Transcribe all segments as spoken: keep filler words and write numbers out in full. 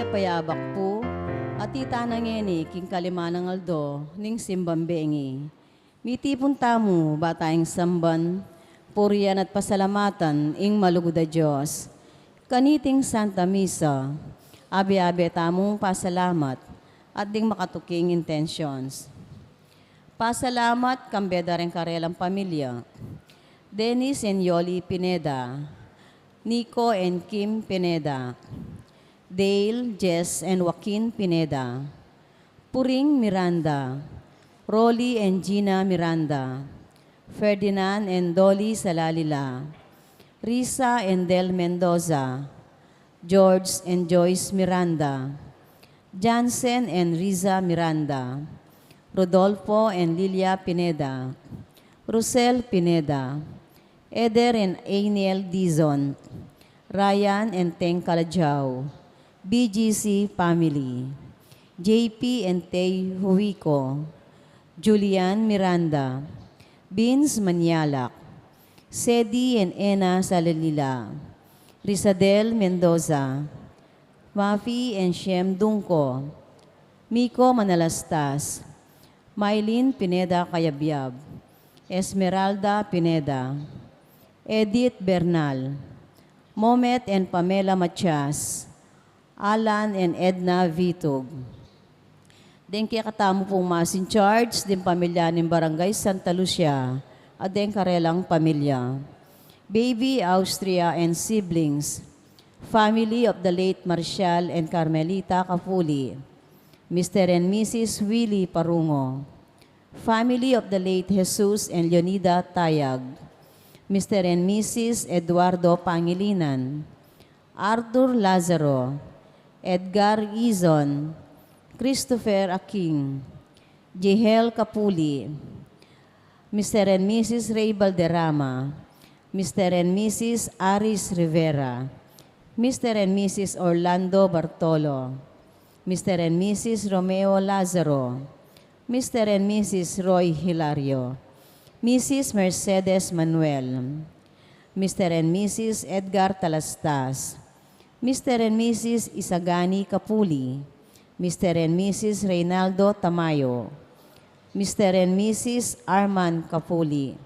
Payabak pu, at ita na ngeni king kalima nang aldo ning simbang bengi. Mitipun tamu, ba tayang samban, purian at pasalamatan ing malugud a Dios. Kaniting Santa Misa, abe-abe tamung pasalamat at ding makatuking intentions. Pasalamat kambe da ring karelang pamilya. Dennis and Yoli Pineda, Nico and Kim Pineda, Dale, Jess and Joaquin Pineda, Puring Miranda, Rolly and Gina Miranda, Ferdinand and Dolly Salalila, Risa and Del Mendoza, George and Joyce Miranda, Jansen and Riza Miranda, Rodolfo and Lilia Pineda, Rosel Pineda, Eder and Aniel Dizon, Ryan and Teng Calajao, B G C family, J P and Tei Huico, Julian Miranda, Vince Manialak, Sedi and Ena Salalila, Risadel Mendoza, Mafi and Shem Dungco, Miko Manalastas, Mylene Pineda Cayabyab, Esmeralda Pineda, Edith Bernal, Momet and Pamela Matias, Alan and Edna Vitug. Deng kekatamu pung Mass in Charge, ding pamilya ning Barangay Santa Lucia, at deng karelang pamilya. Baby Austria and siblings, family of the late Marcial and Carmelita Capuli, Mister and Missus Willie Parungo, family of the late Jesus and Leonida Tayag, Mister and Missus Eduardo Pangilinan, Arthur Lazaro, Edgar Izon, Christopher Aking, Jehel Capuli, Mister and Missus Ray Valderrama, Mister and Missus Aris Rivera, Mister and Missus Orlando Bartolo, Mister and Missus Romeo Lazaro, Mister and Missus Roy Hilario, Missus Mercedes Manuel, Mister and Missus Edgar Talastas, Mister and Missus Isagani Capuli, Mister and Missus Reynaldo Tamayo, Mister and Missus Arman Capuli,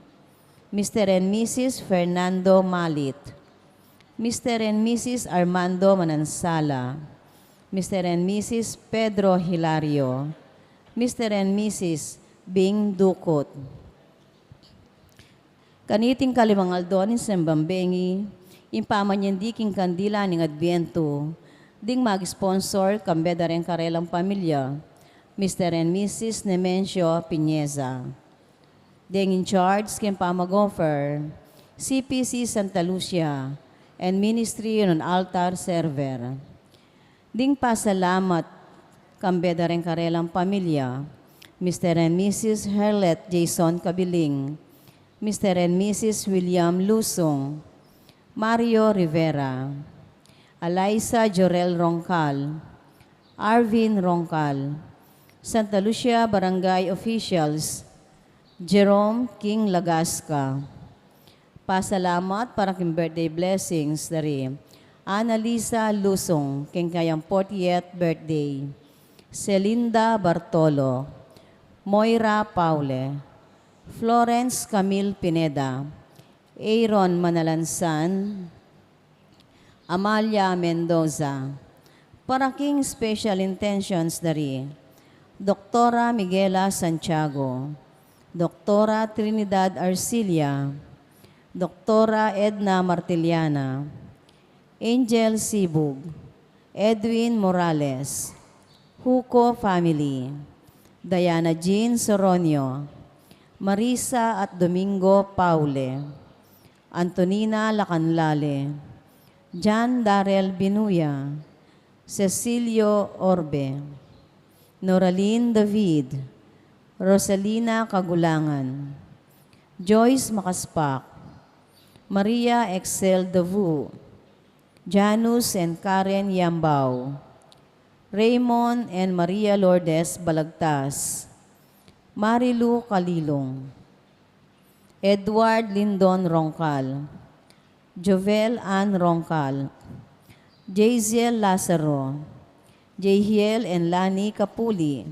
Mister and Missus Fernando Malit, Mister and Missus Armando Manansala, Mister and Missus Pedro Hilario, Mister and Missus Bing Ducut. Kaniting kalimang aldo ning simbang bengi, ing pamanyandi king kandila ning Adbientu, ding mag-sponsor kambe da ring karelang pamilya, Mister and Missus Nemencio Piñeza. Deng in charge king pamag-offer, C P C Santa Lucia, and Ministry on Altar Server. Ding pasalamat kambe da ring karelang pamilya, Mister and Missus Herlet Jason Cabiling, Mister and Missus William Lusung, Mario Rivera, Eliza Jorel Roncal, Arvin Roncal, Santa Lucia Barangay officials, Jerome King Lagasca. Pasalamat para king birthday blessings dari Annalisa Lusung, king kayang fortieth birthday, Celinda Bartolo, Moira Paule, Florence Camille Pineda, Aaron Manalansan, Amalia Mendoza. Para king special intentions dari Doktora Miguela Santiago, Doktora Trinidad Arcilia, Doktora Edna Martiliana, Angel Sibug, Edwin Morales, Huco family, Diana Jean Soronio, Marisa at Domingo Paule, Antonina Lacanlale, John Darrell Binuya, Cecilio Orbe, Noraline David, Rosalina Kagulangan, Joyce Makaspak, Maria Excel Davu, Janus and Karen Yambao, Raymond and Maria Lourdes Balagtas, Marilu Kalilong, Edward Lindon Roncal, Jovel Ann Roncal, Jaziel Lazaro, Jehiel and Lani Capuli,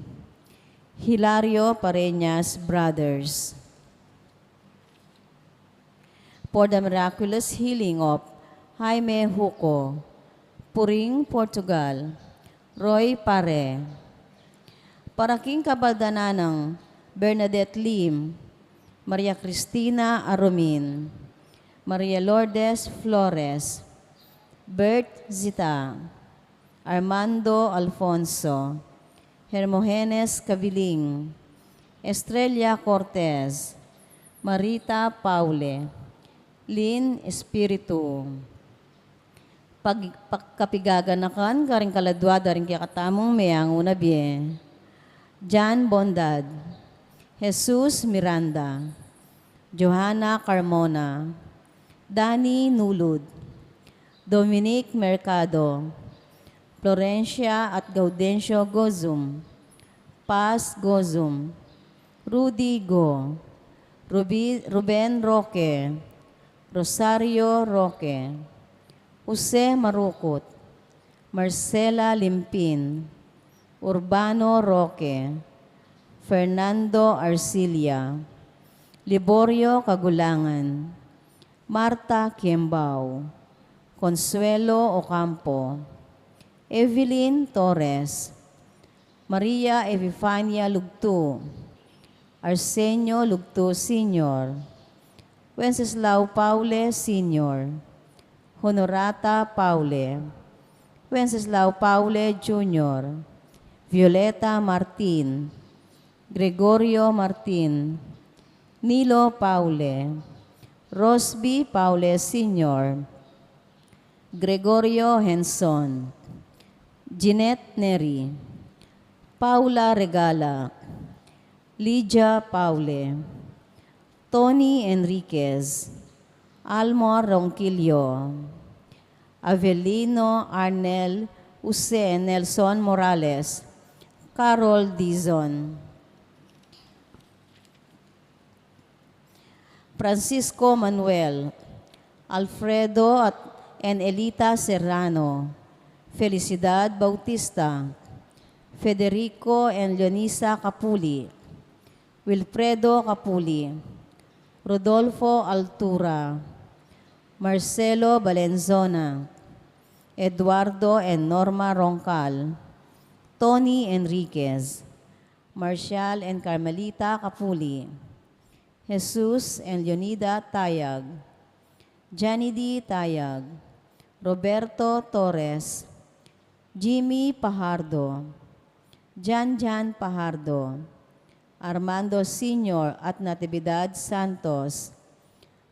Hilario Pareñas Brothers. For the miraculous healing of Jaime Huco, Puring, Portugal, Roy Pare. Para king kabaldanan nang Bernadette Lim, Maria Cristina Arumin, Maria Lourdes Flores, Bert Zita, Armando Alfonso, Hermogenes Cabiling, Estrella Cortez, Marita Paule, Lin Espiritu. Pag-, pagkapigaganakan karing kaladua da ring kekatamung meangu na bie. Jan Bondad, Jesus Miranda, Johanna Carmona, Dani Nulud, Dominic Mercado, Florencia at Gaudencio Gozum, Paz Gozum, Rudy Go, Rubi-, Ruben Roque, Rosario Roque, Jose Marukut, Marcela Limpin, Urbano Roque, Fernando Arcilia, Liborio Kagulangan, Marta Kiembao, Consuelo Ocampo, Evelyn Torres, Maria Epifania Lugtu, Arsenio Lugtu Senior, Wenceslao Paule Senior, Honorata Paule, Wenceslao Paule Junior, Violeta Martin, Gregorio Martin, Nilo Paule, Rosby Paule Senior, Gregorio Henson, Jeanette Neri, Paula Regala, Lydia Paule, Tony Enriquez, Almor Ronquillo, Avelino Arnel, Jose Nelson Morales, Carol Dizon, Francisco Manuel, Alfredo at Enelita Serrano, Felicidad Bautista, Federico and Leonisa Capuli, Wilfredo Capuli, Rodolfo Altura, Marcelo Valenzona, Eduardo and Norma Roncal, Tony Enriquez, Marcial and Carmelita Capuli, Jesus and Leonida Tayag, Janity Tayag, Roberto Torres, Jimmy Pajardo, Janjan Pajardo, Armando Senior at Natividad Santos,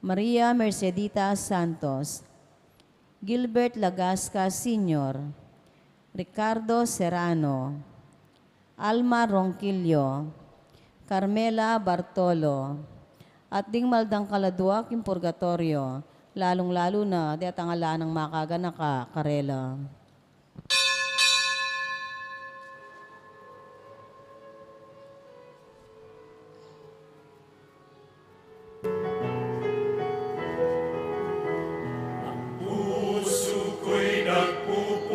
Maria Mercedita Santos, Gilbert Lagasca Senior, Ricardo Serrano, Alma Ronquillo, Carmela Bartolo, at ding maldang kaladua king purgatoryo, lalung-lalu na detang ala nang makaganaka karela. Ang pusu ko'y nagpupuri,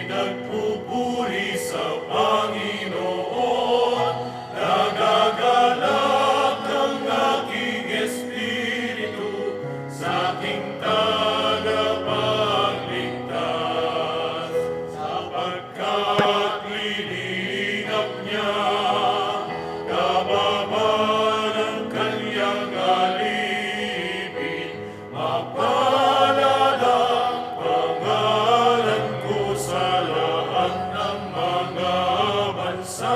nagpupuri sa Panginoon. Nagagalak ang aking espiritu sa aking tagapagligtas, sapagkat liningap niya kababa ng kanyang alipin. Mapalad ang pangalan ko sa lahat ng mga bansa.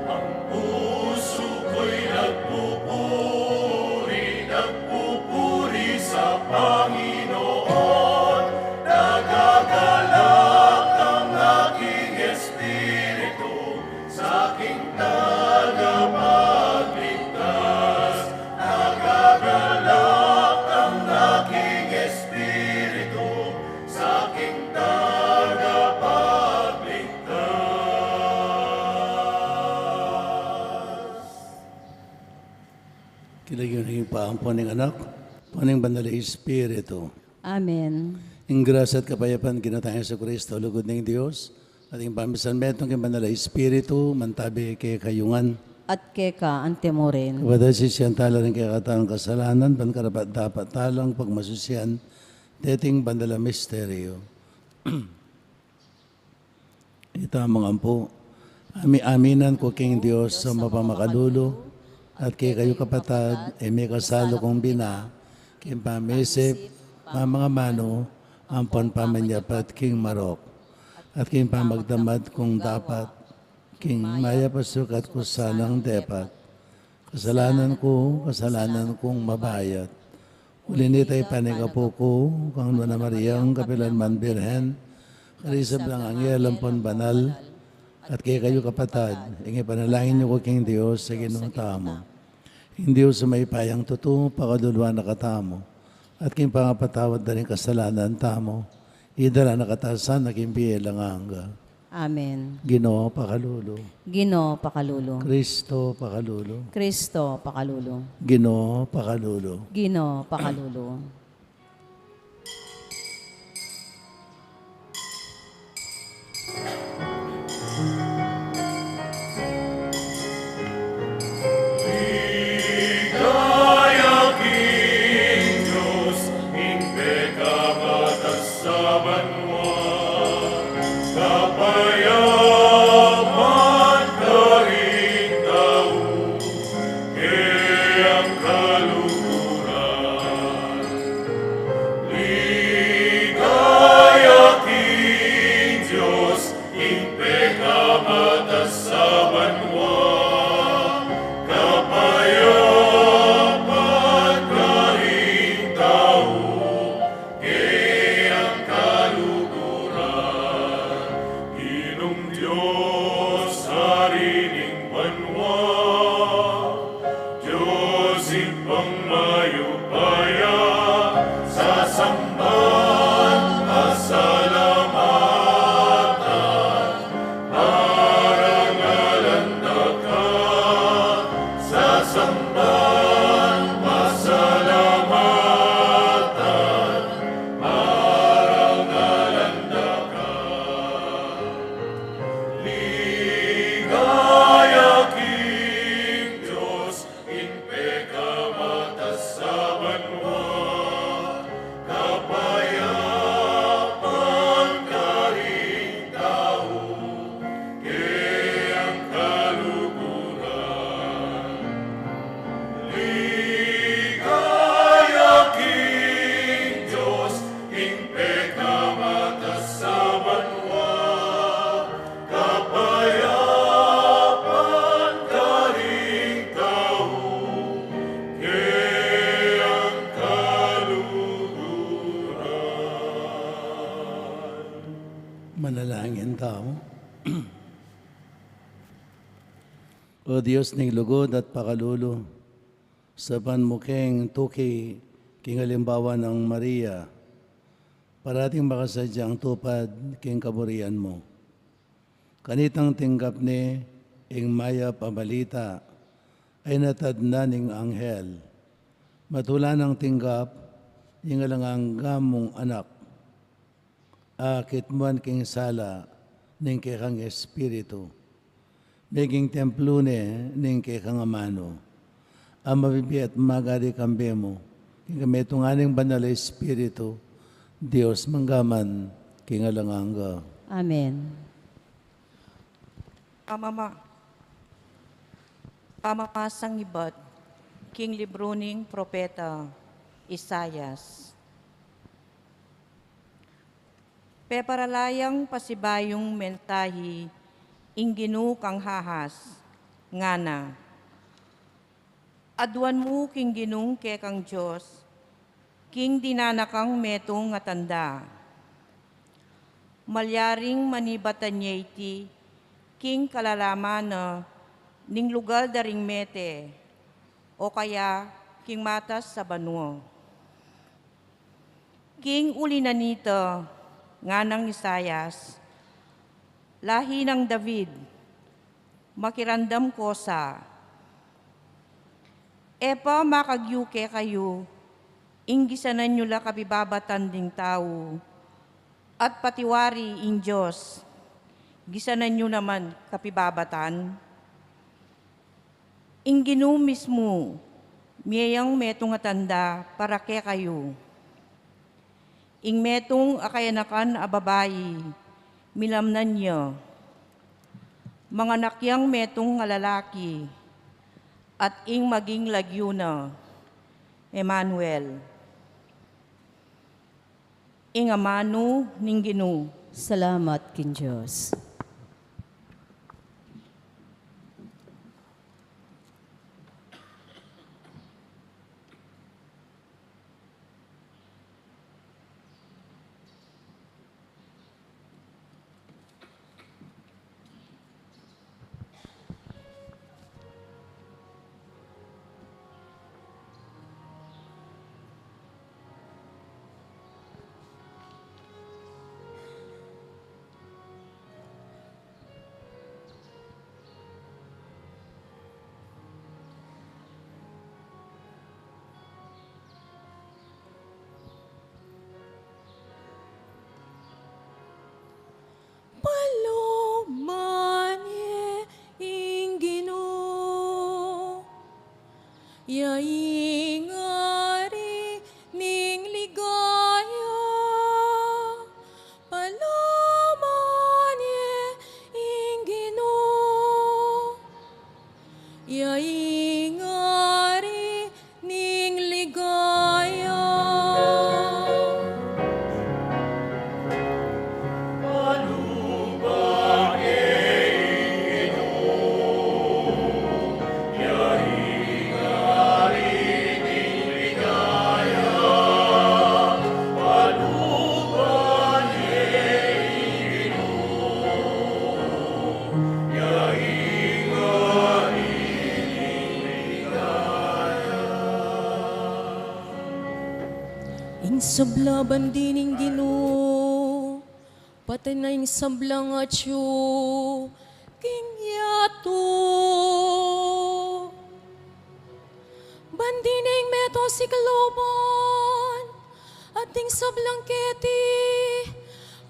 Ang puso ko'y nagpupuri, nagpupuri sa Panginoon. Nagagalak ang aking espiritu sa aking tagapagligtas. Nagagalak ang aking espiritu sa aking tagapagligtas. King lagyu ning Ibpa, ampon ning Anak, ampon ning Banal a Espiritu. Amen. Ing grasya at kapayapan ning Ginu tang Jesucristo, lugud ning Dios, at ing pamisan metung king Banal a Espiritu, mantabi kekayu ngan. At keka antimurin. Kapatad, sisian tala ring kekatang kasalanan, ban karapat-dapat talang pagmasusian deting banal a misteryo. Itamu ngan pu, ami-aminan ku king Dios a mapamakalulu, at kekayu kapatad, e mikasalu kung bina, king pamisip, pamangamanu, ampon pamanyapat king marok, at king pamagdamag kung dapat, king mayap a sukat ku sanang depat. Kasalanan ku, kasalanan kung mabayat. Uli na nita, ipanyawad ku kang Nuan a Mariang kapilan man Birhen, karing sablang anghel ampon banal, at kekayu kapatad, ing ipanalangin yu ku king Dios a Ginu tamu. Ing Dios a mayupayang tutu, pakaluluan na katamu, at king pangapatawad da ring kasalanan tamu, idala na katamu king bie alang angga. Amen. Ginu, pakalulu. Ginu, pakalulu. Kristo, pakalulu. Kristo, pakalulu. Ginu, pakalulu. Ginu, pakalulu. Ligaya king Dios, ing pekamatas a banua, kapayapan karing tau, keng kaluguran. Ligaya king Dios, ing pekamatas a banua, kapayapan karing tau, keng kaluguran. Ginung Dios, Ari ning banua, Dios Ibpang mayupaya, sasamban, pasalamatan, parangalan da ka, sasamban, pasalamatan, parangalan da ka. Ligaya king Dios, ing pekamatas a banua, kapayapan karing tau, keng kaluguran. Ligaya king Dios, ing pekamatas a banua, kapayapan karing tau, keng kaluguran. Manalangin tamu. O Dios ning lugud at pakalulu, saupan mu keng tuki king alimbawa nang Maria, parating makasadyang tupad king kaburian mu. Kanitang tinggap ne ing mayap a balita a inatad na ning anghel, matula nang tinggap ing alang angga mung Anak, a kitmuan king sala ning kekang Espiritu, meging templo ne ning kekang amanu, a mabibie at magari kambe mu, king kametungan ning Banal a Espiritu, Dios mangga man king alang angga. Amen. Pamama-, pamamasang ibat king libru ning propeta Isaias. Peparala yang pasibayung mensahi ing Ginu kang Ahaz, ngana: Aduan mu king Ginung kekang Dios, king dinan na kang metung a tanda. Malyaring manibatan ye iti king kalalaman na ning lugal da ring mete, o kaya king matas a banua. King uli na nita, nganang Isaias, lahi nang David, makiramdam ko sa. E pa makagyu kekayu ing gisanan yu la kabibabatan ding tau, At patiwari ing Dios, gisanan yu naman kapibabatan? Ing Ginu mismu, mie yang metung a tanda para kekayu. Ing metung a kayanakan a babai, milamnan ya. Manganak yang metung a lalaki, at ing maging lagyu na, Emmanuel. Ing amanu ning Ginu. Salamat king Dios. Paluban ye ing Ginu, ya ing Ari ning ligaya. Paluban ye ing Ginu, ya ing Ari ning ligaya. Ing sabla bandi ning Ginu, pati na ing sablang atyu king yatu. Bandi na ing metung a sikluban, at ing sablang keti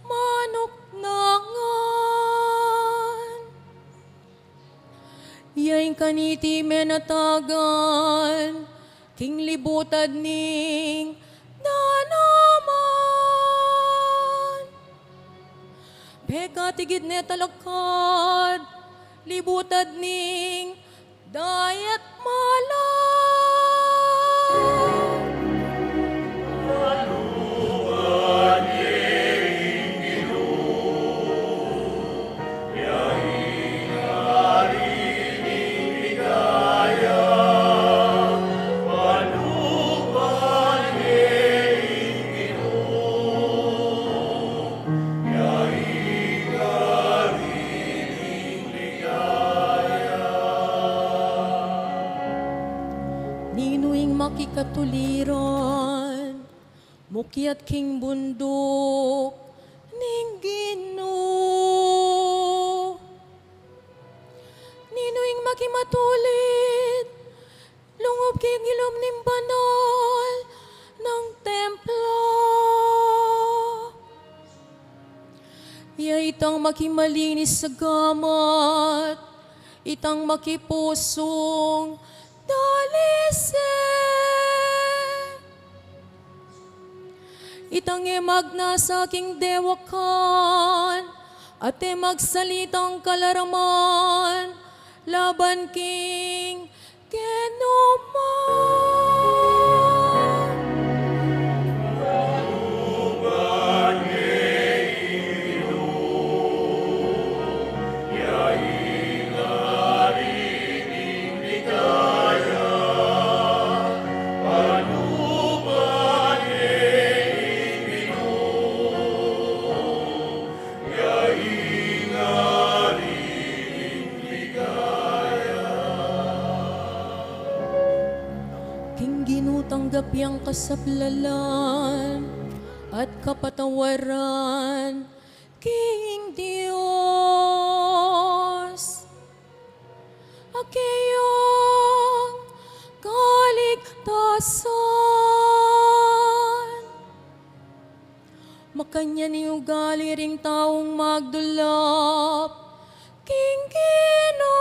manuknangan. Ya ing kaniti menatagan king libutad ning danaman. Pekatigit ne talakad libutad ning dayat malam. Ninu ing makikatuliran mukyat king bunduk ning Ginu? Ninu ing makimatulid lungub king ilum ning banal nang templo? Ya itang makimalinis a gamat, itang makipusung dalise, itang e magnasa king dewakan, at e magsalitang kalaraman laban king kenu man. King Ginu tanggap yang kasablalan at kapatawaran king Dios. Agyang kaligtasan. Tanyan ing ugali ring taung magdulap king Ginu.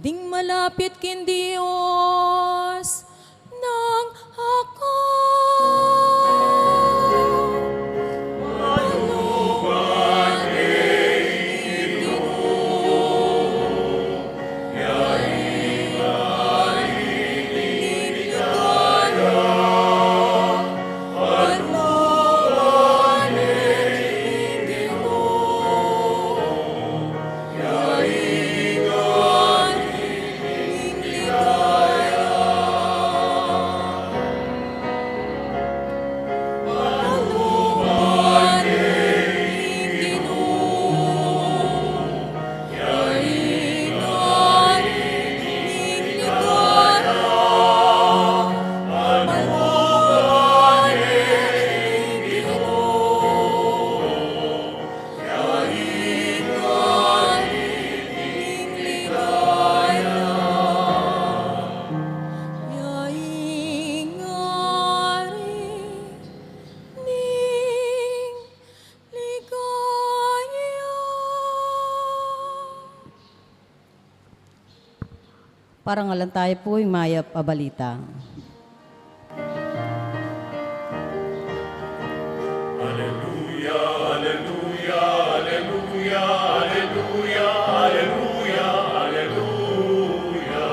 Ding malapit king Dios nang akap. Parangalan tayu pu ing mayap a balita. Aleluya, aleluya, aleluya, aleluya, aleluya, aleluya, aleluya.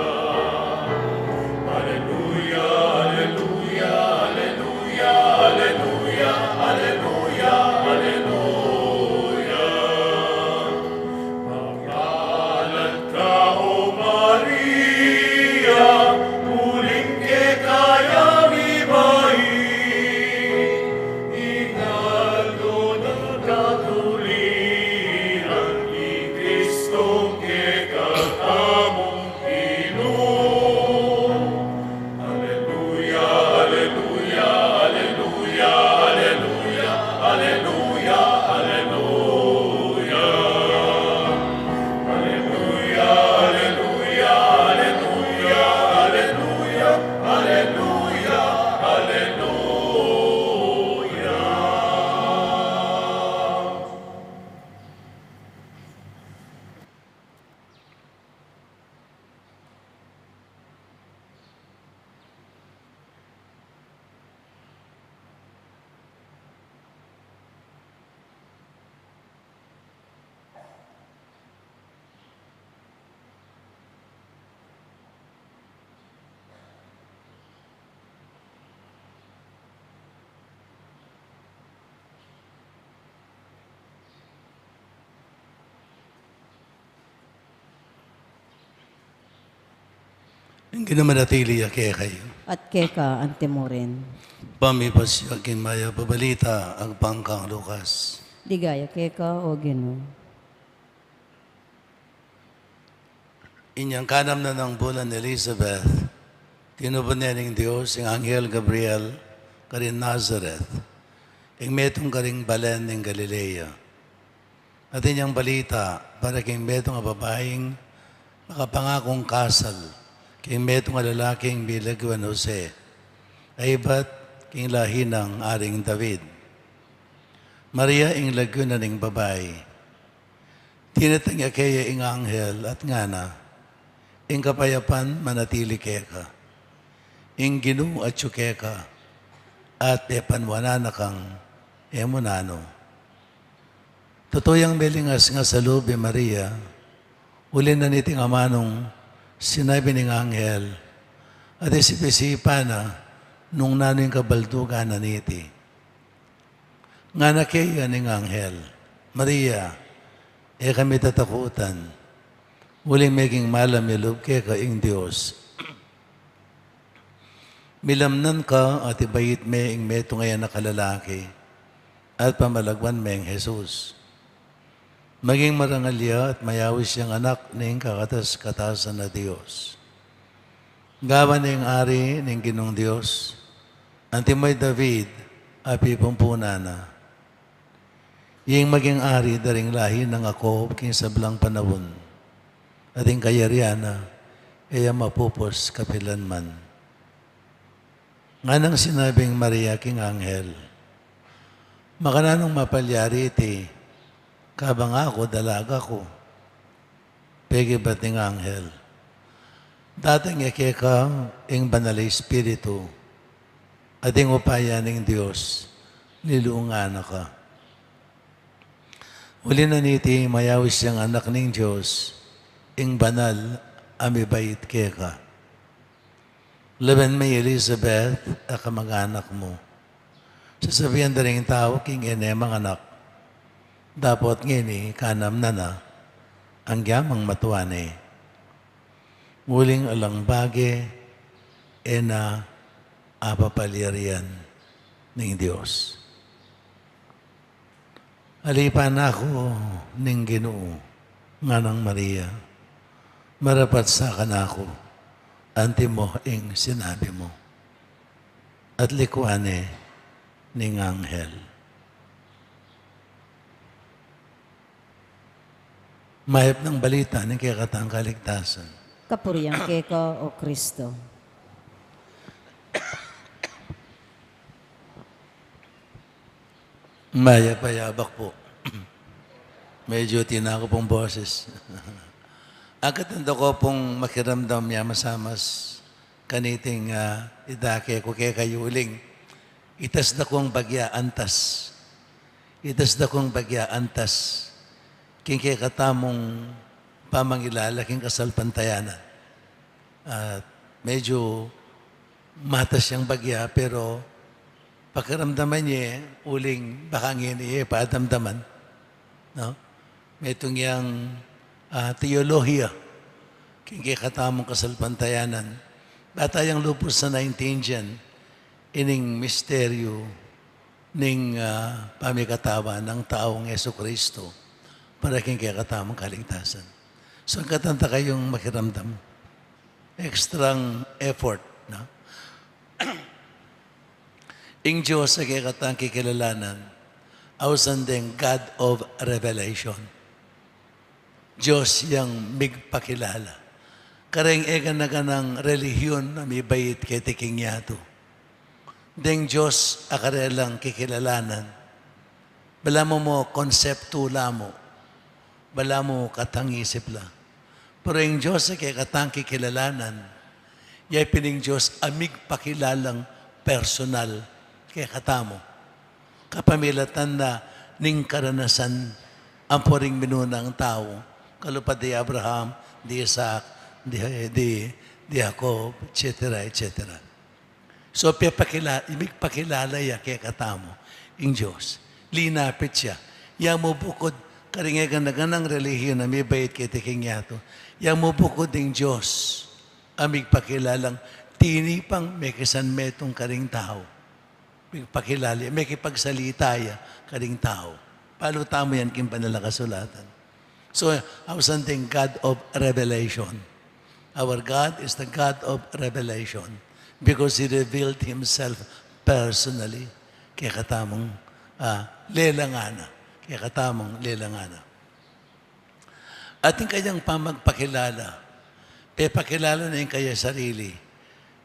Aleluya, aleluya, aleluya, aleluya, aleluya, aleluya. Mapalan ka, O Maria, uling keka yang ibaing, ing aldo nang katuliran, i Kristo keka tamung Ginu. Aleluya, aleluya, aleluya, aleluya, aleluya, aleluya. Aleluya, aleluya, aleluya, aleluya, aleluya, aleluya. Ing Ginu manatili ya kekayu. At keka antimurin. Pamipasya king mayap a balita agpang kang Lucas. Ligaya keka, O Ginu. Inyang kanam na nang bulan Elizabeth, tinupad ne ning Dios ing anghel Gabriel karin Nazareth, ing metung karing balen ning Galilea. At inyang balita para king metung a babaing makapangakung kasal king metung a lalaking milagyu nang Jose, a ibat king lahi nang Aring David. Maria ing lagyu na ning babai. Dinatang ya keya ing anghel at ngana, ing kapayapan manatili keka. Ing Ginu atyu keka, at pepanwanan na kang e mu nanu. Tutu yang melingasngas a lub i Maria, uli na niting amanung sinabi ning anghel, at isip-isipan na nung nanu ing kabaldugan na niti. Ngana keya ning anghel, Maria, e ka mitatakutan, uling meging malam ya lub keka ing Dios. Milamnan ka at ibait me ing metung a anak a lalaki, at pamalagwan meng Jesus. Maging marangal ya at mayawis yang anak ning kakatas-katasan a Dios. Gawan ne ing ari ning Ginung Dios, antimo i David a pipumpunan na. Ing maging ari da ring lahi nang Jacob king sablang panaun, at ing kayarian na e ya mapupus kapilanman. Nganang sinabing Maria king anghel, "Makananung mapalyari iti, kabang aku dalaga ku?" Pekibat ning anghel, "Datang ya keka ing Banal a Espiritu, at ing upaya ning Dios lilungan na ka. Uli na niti, mayaus yang anak ning Dios, ing banal a mibait keka. Lawen me, Elizabeth, a kamag-anak mu, sasabian da ring tau king e ne manganak, dapot ngeni kanam na na, agyang matua ne. Uling alang bage e na apapalyarian ning Dios." "Alipan na ku ning Ginu," nganang Maria, "marapat sa kanaku antimo ing sinabi mu." At likuan ne ning anghel. Mayap nang balita ning kekatang kaligtasan. Kapurian keka, O Kristo. Mayap a yabak pu. Medyo tina ku pung boses. Akit nanda ku pung makiramdam ya masamas kaniting, ah, idake ku kekayu uling itas da kung bagya antas. Itas da kung bagya antas king kekatamung pamangilala king kasalpantayanan. At medyo matas yang bagya, pero pakiramdaman ye, uling baka ngeni ye pa damdaman, no? Metung yang, ah, teolohiya king kekatamung kasalpantayanan. Bata yang lupus na naintindian ining misteryu ning, ah, pamikatawan nang taung Jesucristo para king kekatamung kaligtasan. So, angkatan ta kayung makiramdam. Extrang effort, no? Ing Dios a kekatang kikilalanan, ausan deng God of Revelation. Dios yang migpakilala. Kareng e gana-ganang relihiyon a mibait keti king yatu. Deng Dios a karelang kikilalanan. Balamu mo konseptu la mu. Balamu katangisip la. Pero ing Dios a kekatang kikilalanan, ya pin ing Dios a migpakilalang personal kekatamu. Kapamilatan na ning karanasan ampo ring minunang tau, kalupa di Abraham, di Isaac, di, di, di Jacob, et cetera, et cetera. So, pepakila-, migpakilala ya kekatamu ing Dios. Linapit ya. Ya mu bukud, kareng e gana-ganang relihiyon a mibait keti king yatu. Ya mu bukud ing Dios a migpakilalang tinipang mekisanmetung karing tau. Migpakilala, mekipagsalita ya karing tau. Balu tamu yan king Banal a Kasulatan. So, ausan deng God of Revelation. Our God is the God of Revelation because He revealed Himself personally. Kekatamung, ah, lelangan na. Kekatamung lelangan na. At ing kayang pamagpakilala, pepakilala na ing kaya sarili,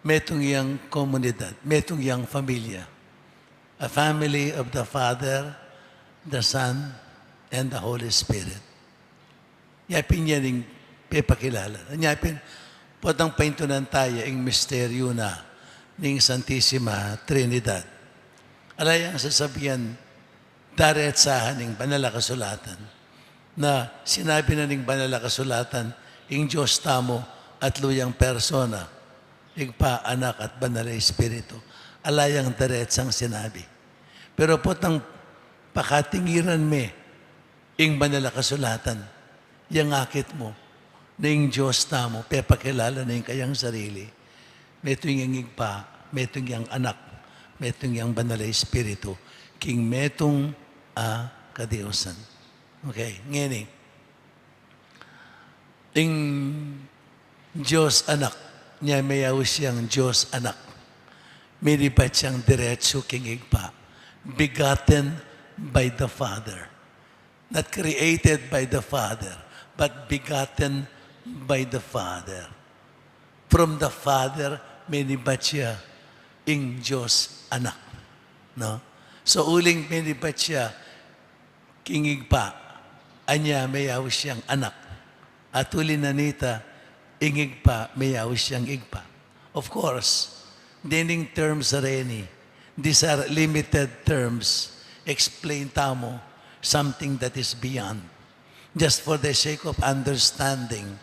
metung yang komunidad, metung yang familia. A family of the Father, the Son, and the Holy Spirit. Ya pin yan ing pepakilala. Nya pin, potang paintunan taya ing misteryu na ning Santisima Trinidad. Ala yang sasabian, daretsahan ning Banal a Kasulatan. Na sinabi na ning Banal a Kasulatan, ing Dios tamu atlu yang persona, Ibpa, Anak, at Banal a Espiritu. Ala yang diretsang sinabi. Pero potang pakatingiran me ing Banal a Kasulatan, yang akit mu, na ing Dios tamu, pepakilala na ing kayang sarili. Metung yang Ibpa, metung yang Anak, metung yang Banal a Espiritu, king metung a kadiosan. Okay, ngeni. Ing Dios Anak, nya meyaus yang Dios Anak. Minibat yang diretsu king Ibpa. Begotten by the Father. Not created by the Father, but begotten by the Father. From the Father, minibat ya. ing Dios Anak, no? So, uling minibat ya king Ibpa, anya meyaus yang Anak. At uli na nita, ing Ibpa, meyaus yang Ibpa. Of course, dening terms reni, these are limited terms. Explain tamu something that is beyond. Just for the sake of understanding,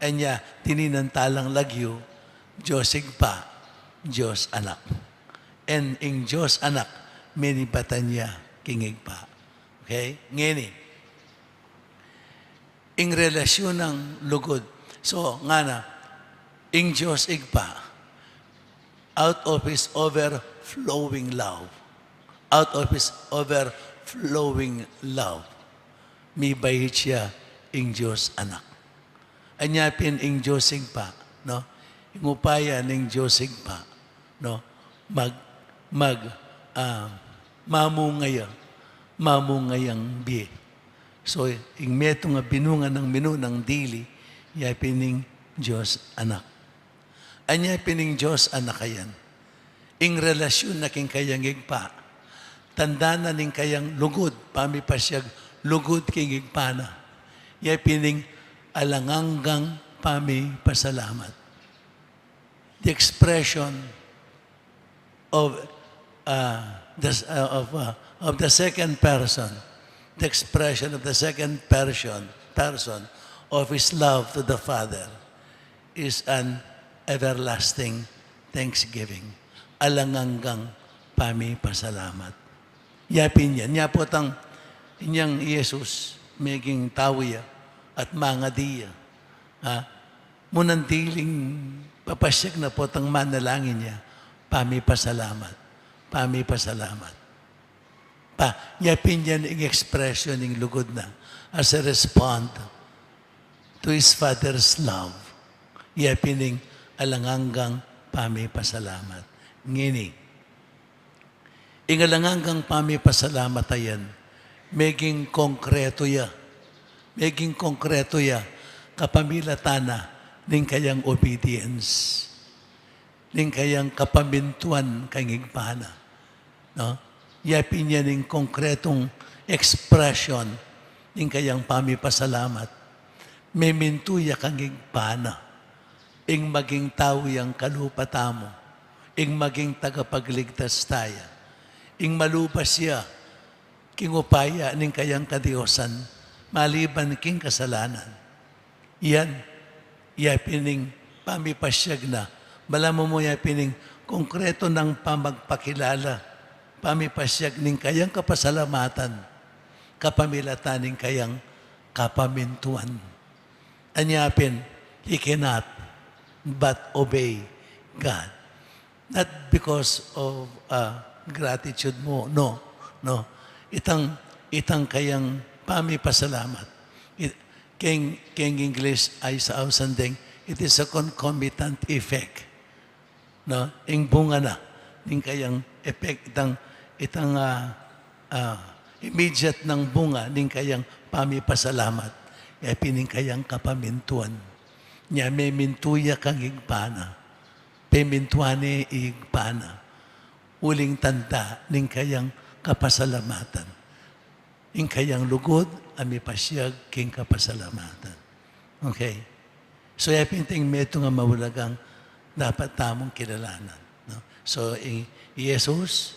anya, tininan ta lang lagyu, Dios Ibpa, Dios Anak. And ing Dios Anak, minibatan ya king Ibpa. Okay? Ngeni, ing relasyun nang lugud. So, ngana, ing Dios Ibpa, out of His overflowing love, out of His overflowing love, mibait ya ing Dios Anak. Anya pin ing Dios Ibpa, no? Ing upaya ning Dios Ibpa, no? Mag, mag, ah, mamunga ya, mamunga yang bie. So, ing metung a binunga nang minunang dili, ya pin ing Dios Anak. Anya pin ing Dios Anak a yan, ing relasyun na king kayang Ibpa, tanda na ning kayang lugud, pamipasyag lugud king Ibpa na. Ya pin ing alang anggang pamipasalamat. The expression of, uh, the, uh, of, uh, of the second person, the expression of the second person, person of His love to the Father is an everlasting thanksgiving. Alang anggang pamipasalamat. Ya pin yan. Ya potang inyang Jesus, meging tau ya, at mangadi ya. Ha? Munang diling papasyag na potang manalangin ya, pamipasalamat. Pamipasalamat. Pa, ya pin yan ing expression ning lugud na as a respond to His Father's love. Ya pin ing alang anggang pamipasalamat. Ngeni, ing alang anggang pamipasalamat a yan, meging konkreto ya. Meging konkreto ya, kapamilatan na ning kayang obedience, ning kayang kapamintuan kang Ibpa na. No? Ya pin yan ing konkretong expression ning kayang pamipasalamat. Memintu ya kang Ibpa na ing maging tau yang kalupa tamu, ing maging tagapagligtas taya, ing malubas ya king upaya ning kayang kadiosan, maliban king kasalanan. Yan, ya pin ing pamipasyag na. Malaman mu ya pin ing konkreto nang pamagpakilala, pamipasyag ning kayang kapasalamatan, kapamilatan ning kayang kapamintuan. Anya pin, he cannot but obey God. Not because of, uh, gratitude mu, no, no. Itang, itang kayang pamipasalamat. It, keng, keng English ay sa ausan deng, it is a concomitant effect. No? Ing bunga na ning kayang effect, itang, itang, ah, ah, immediate nang bunga ning kayang pamipasalamat, ya pin ing kayang kapamintuan. Nya memintu ya kang Ibpa na. Pemintuan ne ing Ibpa na uling tanda ning kayang kapasalamatan. Ing kayang lugud a mipasyag king kapasalamatan. Okay. So, ya pin ing metung a maulagang dapat tamung kilalanan, no? So, i, i Jesus,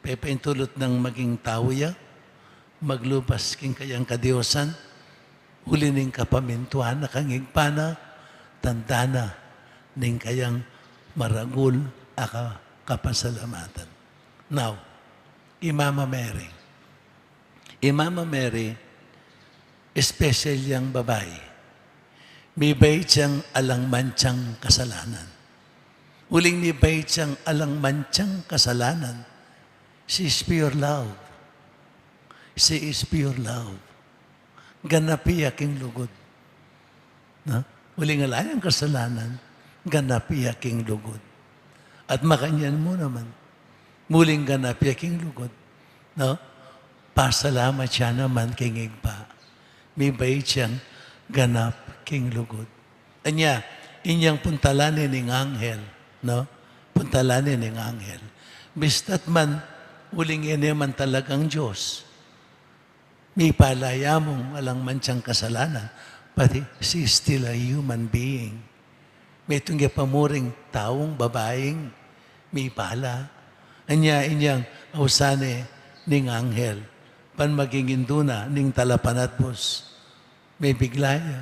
pepaintulut nang maging tau ya, maglubas king kayang kadiosan, uli ning kapamintuan na kang Ibpa na, tanda na ning kayang maragul a ka-, kapasalamatan. Now, i Mama Mary. I Mama Mary, special yang babai. Mibait yang alang manchang kasalanan. Uling mibait yang alang manchang kasalanan, she is pure love. She is pure love. Ganap ya king lugud. No? Uling ala yang kasalanan, ganap ya king lugud. At makanyan mu naman, uling ganap ya king lugud. No? Pasalamat ya naman king Ibpa. Mibait yang ganap king lugud. Anya, inyang puntalan ne ning anghel, no? Puntalan ne ning anghel. Bista't man, uling e ne man talagang Dios. Mipala ya mung alang mansyang kasalanan, but he, she's still a human being. Metung ya pa muring taung babaing mipala. Anya inyang ausan ne ning anghel, ban maging indu na ning talapanatbus. Mebigla ya,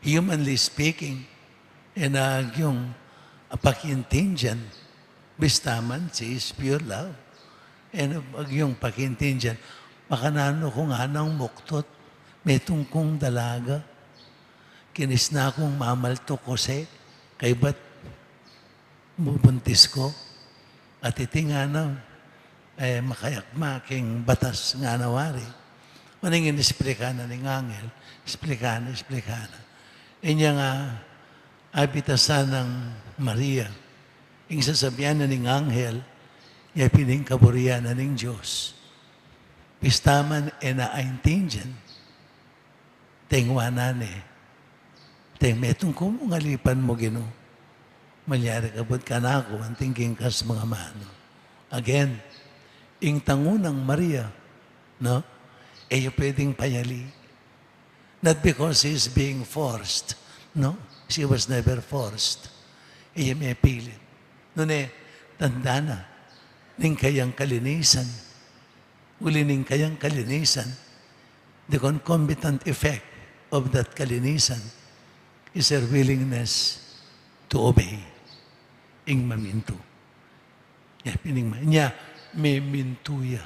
humanly speaking, e na agyung pakiintindian, bista man she is pure love. E na agyung pakiintindian, makananu kung anang muktot, metung kung dalaga, kinis na kung mamaltuk kose, kaybat bubuntis ko. At iti ngana, e, makayakma king batas ngana wari. Uling inesplika na ning anghel, esplika na, esplika na. Inya nga, abitasan nang Maria, ing sasabian na ning anghel, ya pin ing kaburian na ning Dios. Bista man e na aintindian, tengwanan ne. Teng, metung ku mung alipan mu, Ginu. Malyari ka bu't kanaku anting king kas mung amanu. Again, ing tangu nang Maria, no? E ya pwedeng payali. Not because she's being forced, no? She was never forced. E ya mepilit. Nune, tanda na ning kayang kalinisan. Uli ning kayang kalinisan, the concomitant effect of that kalinisan is her willingness to obey. Ing mamintu. Ya pin ing ma-, nya, memintu ya.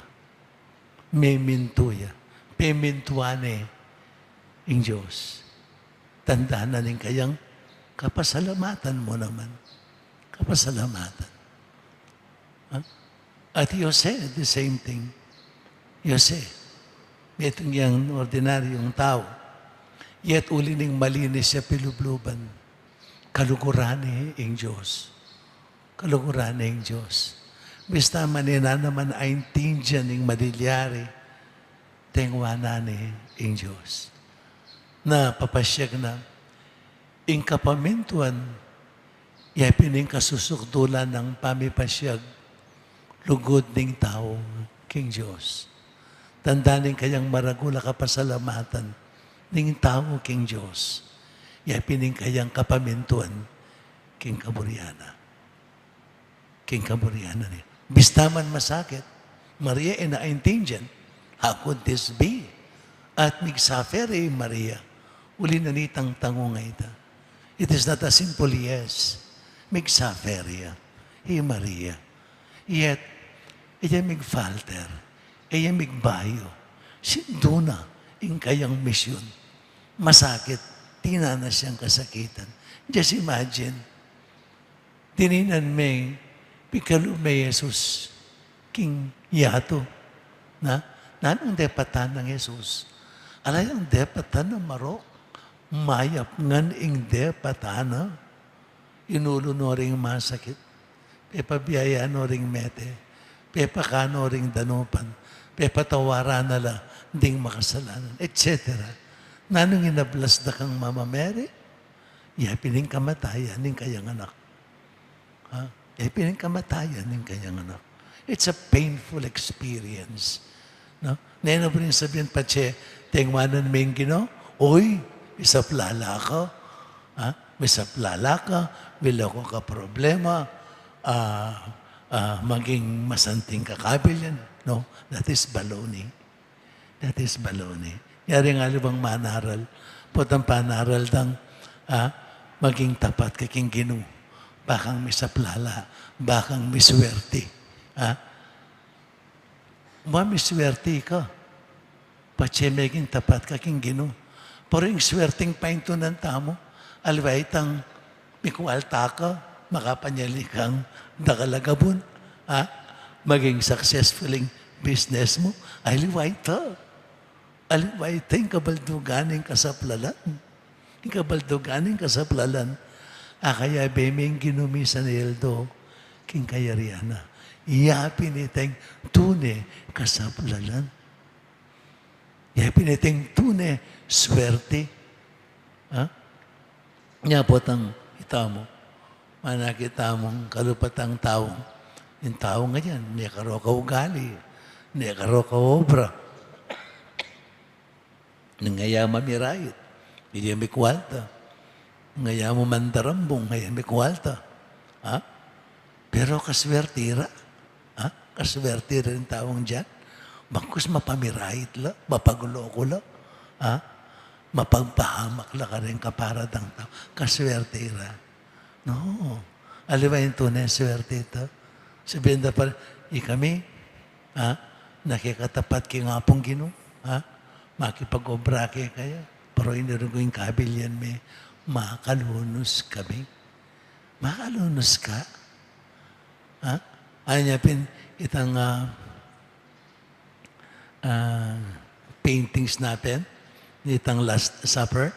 Memintu ya. Pemintuan ne ing Dios. Tanda na ning kayang kapasalamatan mu naman. Kapasalamatan. Ha? At Jose, the same thing. Jose, metung yang ordinaryung tau. Yet uli ning malinis ya pilubluban, kaluguran ne ing Dios. Kaluguran ne ing Dios. Bista man e na naman aintindian ing malilyari, tengwanan ne ing Dios. Na papasyag na, ing kapamintuan, ya pin ing kasusukdulan nang pamipasyag lugud ning tau king Dios. Tanda ning kayang maragul a kapasalamatan ning tau king Dios. Ya pin ing kayang kapamintuan king kaburian na. King kaburian na ne. Bista man masakit, Maria, e na aintindian. How could this be? At migsuffer ya i Maria. Uli na nitang tangu a ita. It is not a simple yes. Migsuffer ya i Maria. Yet, e ya migfalter. E ya migbayu. Sindu na ing kayang misyon. Masakit, dinan na siyang kasakitan. Just imagine, dininan me, pikalu me Jesus king yatu. Na, nanung depatan nang Jesus? Ala yang depatan na marok, mayap ngan ing depatan na. Inulu no ring masakit, pepabiyaya no ring mete, pepaka no ring danupan, pepatawaran na la ding makasalanan, et cetera. Nanung inablas da kang Mama Mary? Ya pin ing kamatayan ning kayang anak. Ha? Ya pin ing kamatayan ning kayang anak. It's a painful experience. No? Nenu bu ring sabian patse tengwanan me ing Ginu? Uy, misaplala ka. Ha? Misaplala ka, miloko ka problema, ah, ah, maging masanting ka kabilyan. No? That is baloney. That is baloney. Yari nga, aliwang manaral, potang panaral dang, ah, maging tapat ka king Ginu. Bakang misaplala, bakang miswerti. Ah? Wa, miswerti ka. Patse meging tapat ka king Ginu. Pero ing swerting paintunan tamu, aliwa itang mikualta ka, makapanyali kang dakal a gabun, ha? Maging successful ing business mu, aliwa ita. Aliwa ita ing kabaldugan ning kasaplalan. Ing kabaldugan ning kasaplalan. Akayabe me ing Ginu misan a aldo king kayarian na. Ya pin ita ing tune kasaplalan. Ya pin ita ing tune swerte. Ha? Nya potang ita mu, Manakit tamung kalupatang tau. Ing tau nganyan, ne karo kaugali, ne karo kaobra. Nung aya mamirait, aya mikwalta. Nung aya mu mandarambung, aya mikwalta. Ha? Pero kaswerti ra. Ha? Kaswerti ra ing taung diyan. Bagkus mapamirait la, mapagloko la. Ha? Mapagpahamak la karing kaparatang tau. Kaswerti ra. No. Aliwa ing tune swerte ita. Sabian da pa, ikami, ha? Nakikatapat king Apung Ginu, ha? Makipag-obra kekaya. Pero ing rugu ing kabilyan mi, makalunus kami. Makalunus ka. Ha? Anya pin itang, ah, ah, paintings na pin, itang Last Supper,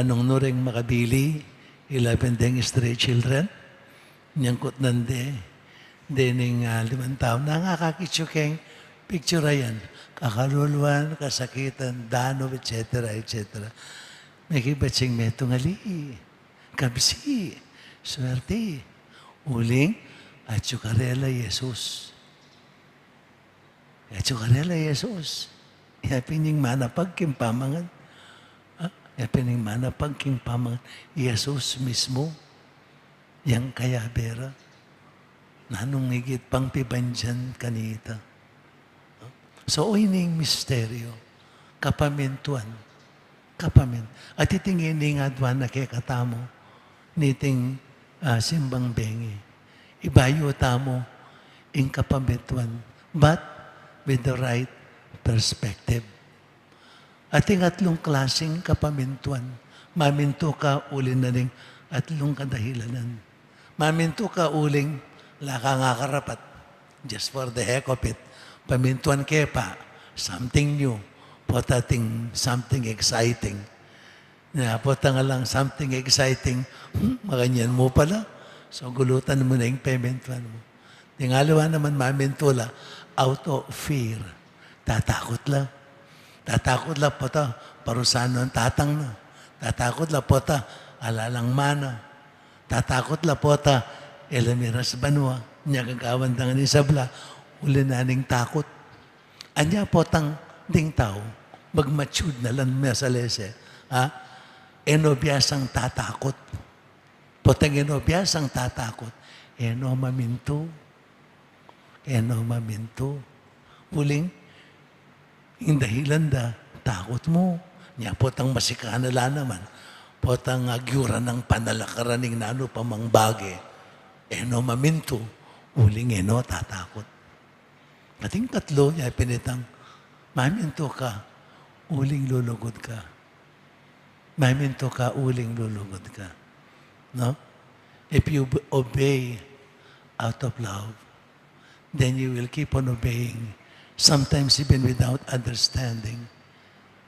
nung nu ring makabili, ila pin deng stray children, nyangkutnan de, dening, ah, limang tau, nung akakit yu keng picture a yan, kakaluluan, kasakitan, danup, et cetera, et cetera. Mekibat sing metung ali, kabsi, swerte, uling, atyu karela Jesus. Atyu karela Jesus. Ya pin ing manapag king pamangan. Ha? Ya pin ing manapag king pamangan. Jesus mismu. Yang kayabe ra. Nanung igit pang pibandian kanita. So, o ining misteryo. Kapamintuan. Kapamin-, at iting ini ing aduan na kekatamu, niting, ah, simbang bengi. Ibayu tamu ing kapamintuan, but with the right perspective. Ating atlung klasing kapamintuan. Mamintu ka uli na ning atlung kadahilanan. Mamintu ka uling ala kang akarapat. Just for the heck of it. Pamintuan ke pa, something new. Pota ating something exciting. Ya, pota nga lang something exciting. Hmm, makanyan mu pala. So, gulutan mu na ing pemintuan mu. Ding aliwa naman mamintu la, out of fear. Tatakut la. Tatakut la pota parusan nang tatang na. Tatakut la pota ala lang mana. Tatakut la pota e la miras banua. Nya gagawan da ngeni sabla, uli na ning takut. Anya potang ding tau, mag-matured na lang masalese, ha? E no biasang tatakut. Potang e no biasang tatakut, e no mamintu. E no mamintu. Uling, ing dahilan da, takut mu. Nya potang masikan na la naman. Potang agyuran nang panalakaran ing nanu pa mang bage. E no mamintu, uling e no tatakut. Ating katlu, ya pin itang, mamintu ka, uling lulugud ka. Mamintu ka, uling lulugud ka. No? If you b-, obey out of love, then you will keep on obeying, sometimes even without understanding,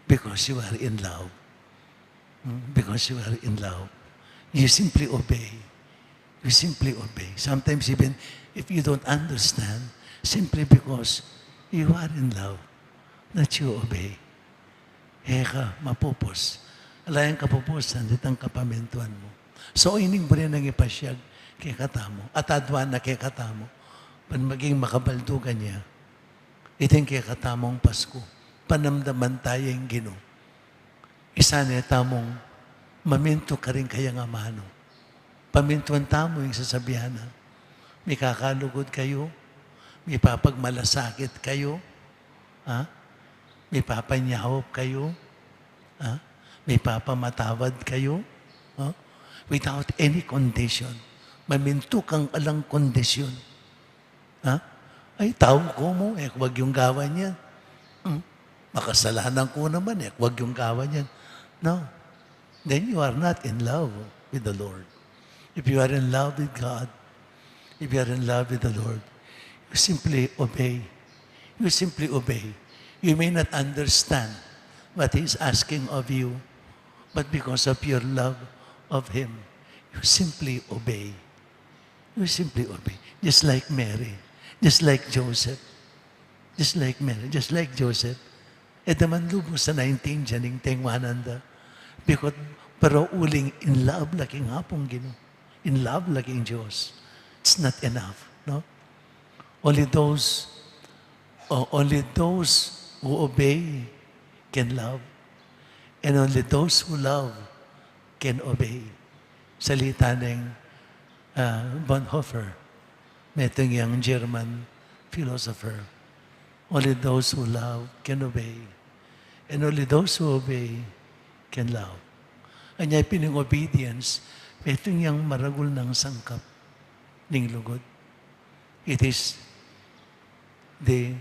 because you are in love. Mm, because you are in love. You simply obey. You simply obey. Sometimes even if you don't understand, simply because you are in love, that you obey. E ka mapupus. Ala yang kapupusan, itang kapamintuan mu. So, ining buri nang ipasyag kekatamu, at aduan na kekatamu, ban maging makabaldugan ya iting kekatamung Pasku. Panamdaman taya ing Ginu. Isane tamung mamintu karing kayang amanu. Pamintuan tamu ing sasabian na, mikakalugud kayu, mipapagmalasakit kayu, ha? Mipapanyaup kayu, ha? Mipapamatawad kayu, ha? Without any condition. Mamintu kang alang kondisyon. Ha? Ay, tau ku mu, e ku wag yung gawan yan. Hmm? Makasalanan ku naman, e ku wag yung gawan yan. No. Then you are not in love with the Lord. If you are in love with God, if you are in love with the Lord, you simply obey. You simply obey. You may not understand what He is asking of you, but because of your love of Him, you simply obey. You simply obey. Just like Mary. Just like Joseph. Just like Mary. Just like Joseph. E da man lubus a naintindian ing tengwanan da. Because, pero uling in love la king Apung Ginu. in love la king Dios. It's not enough, no? Only those, oh, only those who obey can love. And only those who love can obey. Salita neng, ah, Bonhoeffer, metung yang German philosopher. Only those who love can obey. And only those who obey can love. Anya pin ing obedience, metung yang maragul nang sangkap ning lugud. It is the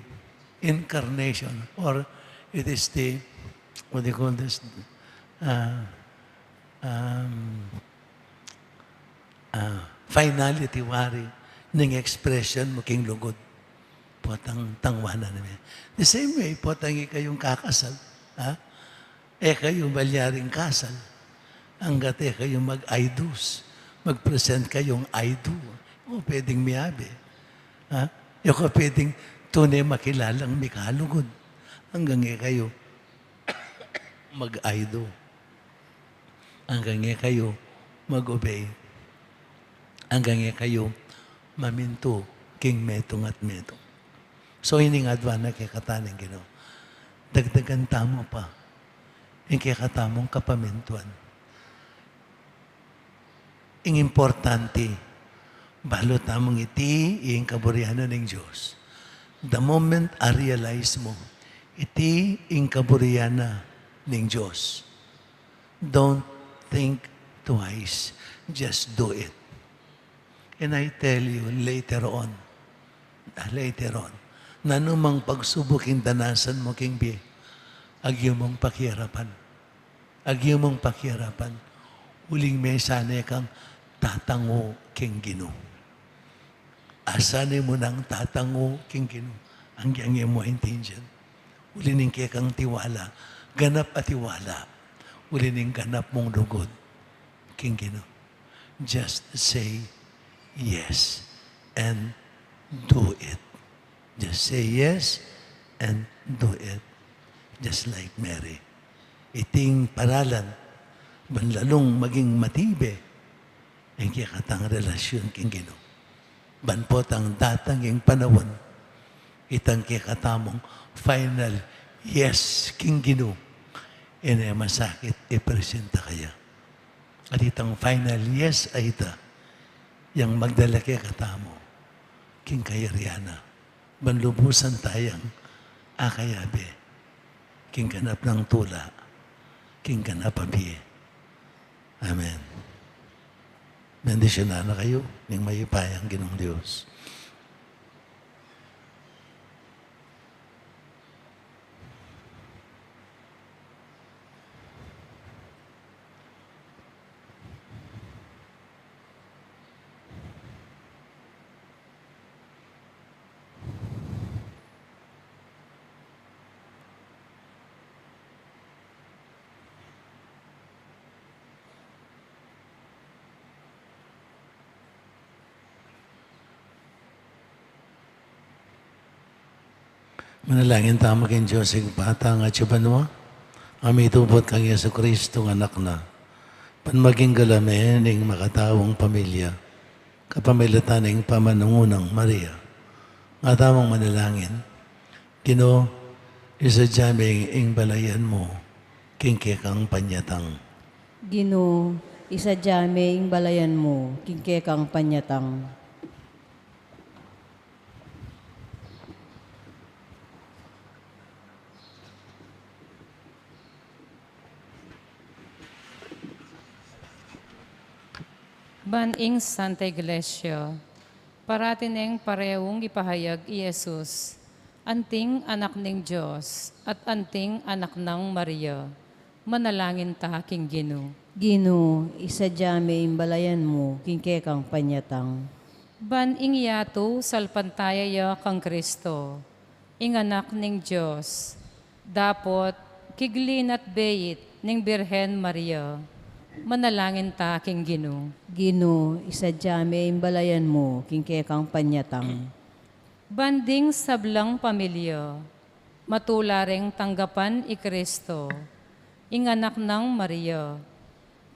incarnation, or it is the, what do you call this? Uh, um, uh, finality wari ning expression mu king lugud. Potang tangwanan mi. The same way, potang ikayung kakasal, ha? E kayu malyaring kasal anggat e kayu mag-I dos, mag-present kayung I do. O pwedeng miyabe. Ha? E ko pwedeng tune makilalang mikalugud anggang e kayu mag-I do. Anggang e kayu mag-obey. Anggang e kayu mamintu king metung at metung. So, ini ing adwan na kekatamu ning Ginu. Dagdagan tamu pa ing kekatamung kapamintuan. Ing importante, balu tamung iti ing kaburian na ning Dios. The moment a-realize mu, iti ing kaburian na ning Dios, don't think twice. Just do it. And I tell you, later on, ah, later on, nanu mang pagsubuk ing danasan mu king bie, agyu mung pakiarapan. Agyu mung pakiarapan. Uling mesanay kang tatangu king Ginu. Asanay mu nang tatangu king Ginu. Anggang e mu aintindian. Uli ning kekang tiwala, ganap a tiwala. Uli ning ganap mung lugud king Ginu. Just say yes and do it. Just say yes and do it. Just like Mary. Iting paralan, ban lalung maging matibe ing kekatang relasyun king Ginu. Ban potang datang ing panaun, itang kekatamung final yes king Ginu, e ne masakit ipresenta kaya. At itang final yes a ita, yang magdala kekatamu king kayarian na, ban lubusan tayang akayabe king ganap nang tula, king ganap a bie. Amen. Bendisyunan na kayu ning mayupayang Ginung Dios. Manalangin tamu king Dios Ibpa tang atsu banua, a mituput kang Jesucristo a Anak na, ban maging gala me ning makataung pamilya, kapamilatan ning pamanungunan nang Maria. Nga tamung manalangin, Ginu, isadya me ing balayan mu king kekang panyatang. Ginu, isadya me ing balayan mu king kekang panyatang. Ban ing Santa Iglesia, parati neng pareung ipahayag i Jesus, anting Anak ning Dios, at anting Anak nang Maria. Manalangin ta king Ginu. Ginu, isadya me ing balayan mu king kekang panyatang. Ban ing yatu salpantaya ya kang Kristo, ing Anak ning Dios, dapot kigli na't beit ning Birhen Maria. Manalangin ta king Ginu. Ginu, isadya me ing balayan mu king kekang panyatang. Ban ding sablang pamilya, matula reng tanggapan i Kristo, ing Anak nang Maria.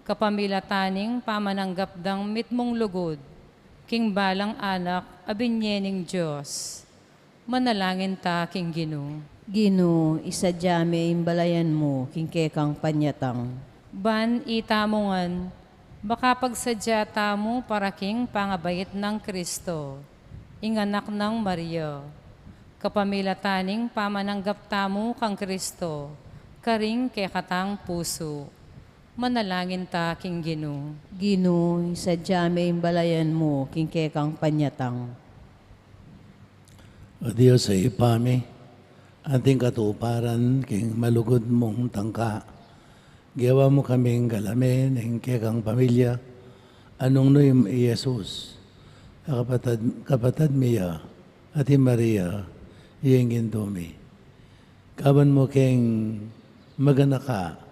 Kapamilatan ning pamananggap dang mitmung lugud king balang anak a binye ning Dios. Manalangin ta king Ginu. Ginu, isadya me ing balayan mu king kekang panyatang. Ban itamu ngan, makapagsadya tamu para king pangabait nang Kristo, ing anak nang Maria. Kapamilatan ning pamananggap tamu kang Kristo, karing kekatang pusu. Manalangin ta king Ginu. Ginu, isadya me ing balayan mu king kekang panyatang. O Dios a Ibpa mi, anting katuparan king malugud mung tangka, gewa mu kaming galame ning kekang pamilya, a nung nu i Jesus, a kapatad, kapatad mi ya, at i Maria, ing indu mi. Gawan mu keng maganaka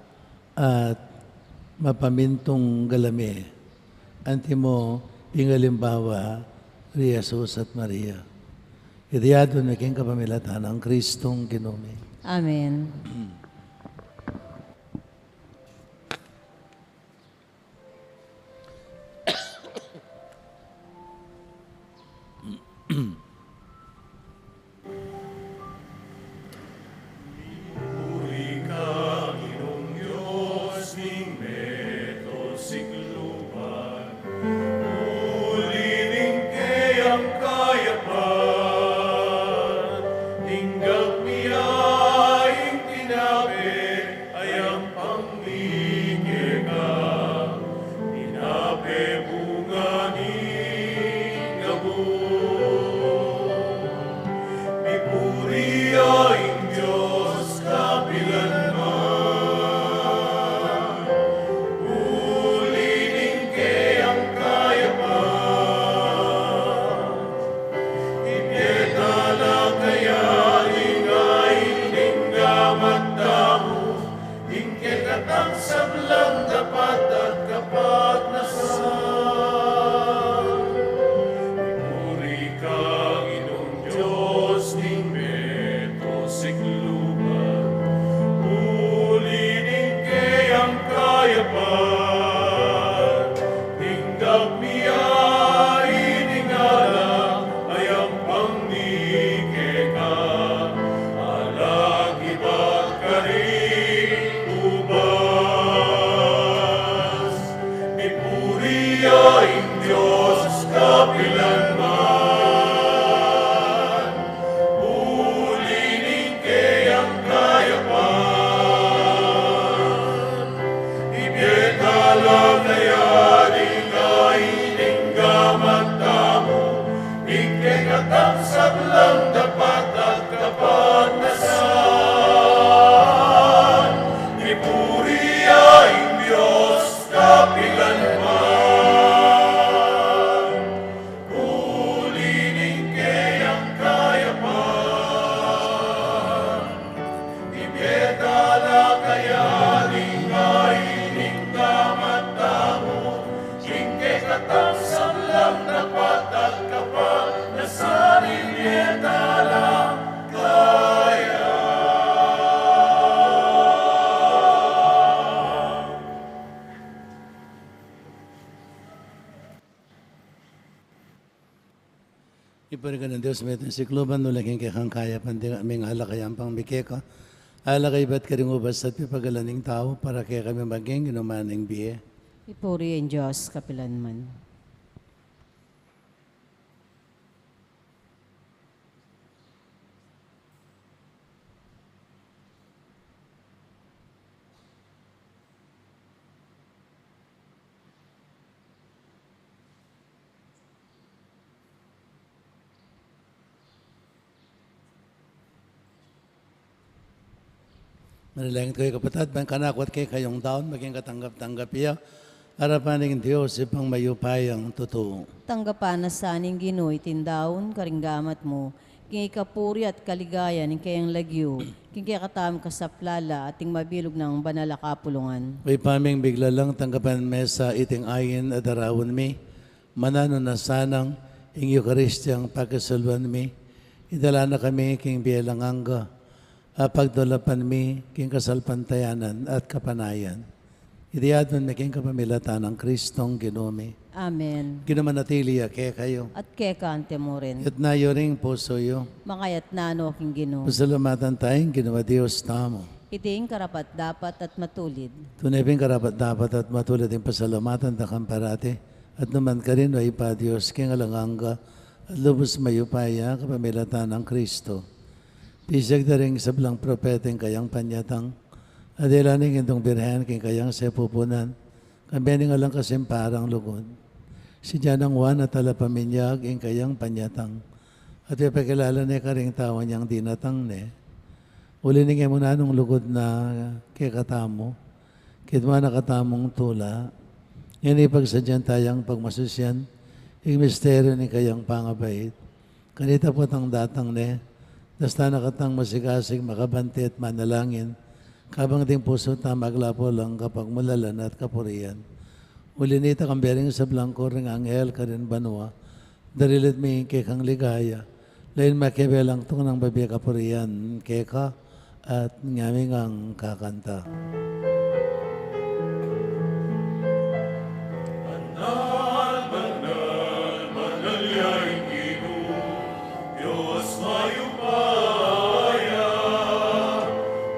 at mapamintung galame, anti mu ing alimbawa ri Jesus at Maria. Iti adwan mi king kapamilatan nang Kristong Ginu mi. Amen. Mipuri ka, Ginung Dios ning meto sikluban, uli ning keyang kayapan, tinggap mi ya ing tinape, a yampang mi keka, tinape bunga ning gabus. Mipuri ya ing Dios kapilan man, uli ning keyang kayapan. Ibie tala kaya ing ain ning gamat tamu, ing kekatang sablang dapat at kapagnasan. Mipuri ka, Ginung Dios ning meto sikluban, uli ning keyang kayapan. Tinggap mi ya ining alak a yampang mi keka, alak ibat karing ubas. Mipuri ya ing Dios kapilan man, uli ning keyang kayapan. Ibie tala kaya ing ain ning gamat tamu, ing kekatang sablang dapat at kapagnasan. Mipuri ya ing Dios kapilan man, uli ning keyang kayapan. Ibie tala kaya ing ain ning gamat tamu, ing kekatang sablang dapat at kapagnasan. Ibie tala kaya. Ipuri ka nang Dios, meto sikluban, uli king kekang kayapan, tinggap mi ing alak a yampang mi keka, alak ibat karing ubas at pipagalan ning tau, para kekami maging inuman ning bie. Ipuri ing Dios kapilan man. Manalangin kayu, kapatad, ban kanaku at kekayung daun maging katanggap-tanggap ya arapan ning Dios, Ibpang mayupayang tutu. Tanggapan na sa ning Ginu iting daun karing gamat mu, king ikapuri at kaligayan ning keyang lagyu, king kekatamung kasaplalan at king mabilug nang banal a kapulungan. O Ibpa ming miglalang, tanggapan me sa iting ain a daraun mi, mananu na sanang ing Eukaristiyang pakisaluan mi, idala na kami king bie alang angga, a pagdulapan mi king kasalpantayanan at kapanayan. Iti aduan mi king kapamilatan nang Kristong Ginu mi. Amen. Ginu manatili ya kekayu. At keka mu rin. Itas yu ring pusu yu. Makaitas no king Ginu. Pasalamatan taya ing Ginu a Dios tamu. Iti ing karapat-dapat at matulid. Tune pin karapat-dapat at matulid ing pasalamatan da ka parati, at nukarin man, o Ibpa, Dios king alang angga, at lubus mayupaya, kapamilatan nang Kristo. Pisiag da ring sablang propeta ing kayang panyatang, at dela ning Indung Birhen king kayang sepupunan, kambe ning alang kasimparang lugud. Sinyan nang Juan a talapaminyag ing kayang panyatang, at pepakilala ne karing tau inyang dinatang ne. Uli ning e mu nanung lugud na kekatamu, kinua na katamung tula, ngeni pagsadyan tayang pagmasusyan ing misteryu ning kayang pangabait. Kanita potang datang ne, dasta na katang masikasik, makabantay at manalangin, kabang ding pusu ta maglapu lang kapagmulalan at kapurian. Uli nita, kambe ring sablang koro ning anghel karin banua, dalilit mi ing kekang ligaya, lain makibe lang tunang bibie kapurian keka, at ngeni ngang kakanta. Banal, banal, banal ya ing Ginu, Dios mayupaya,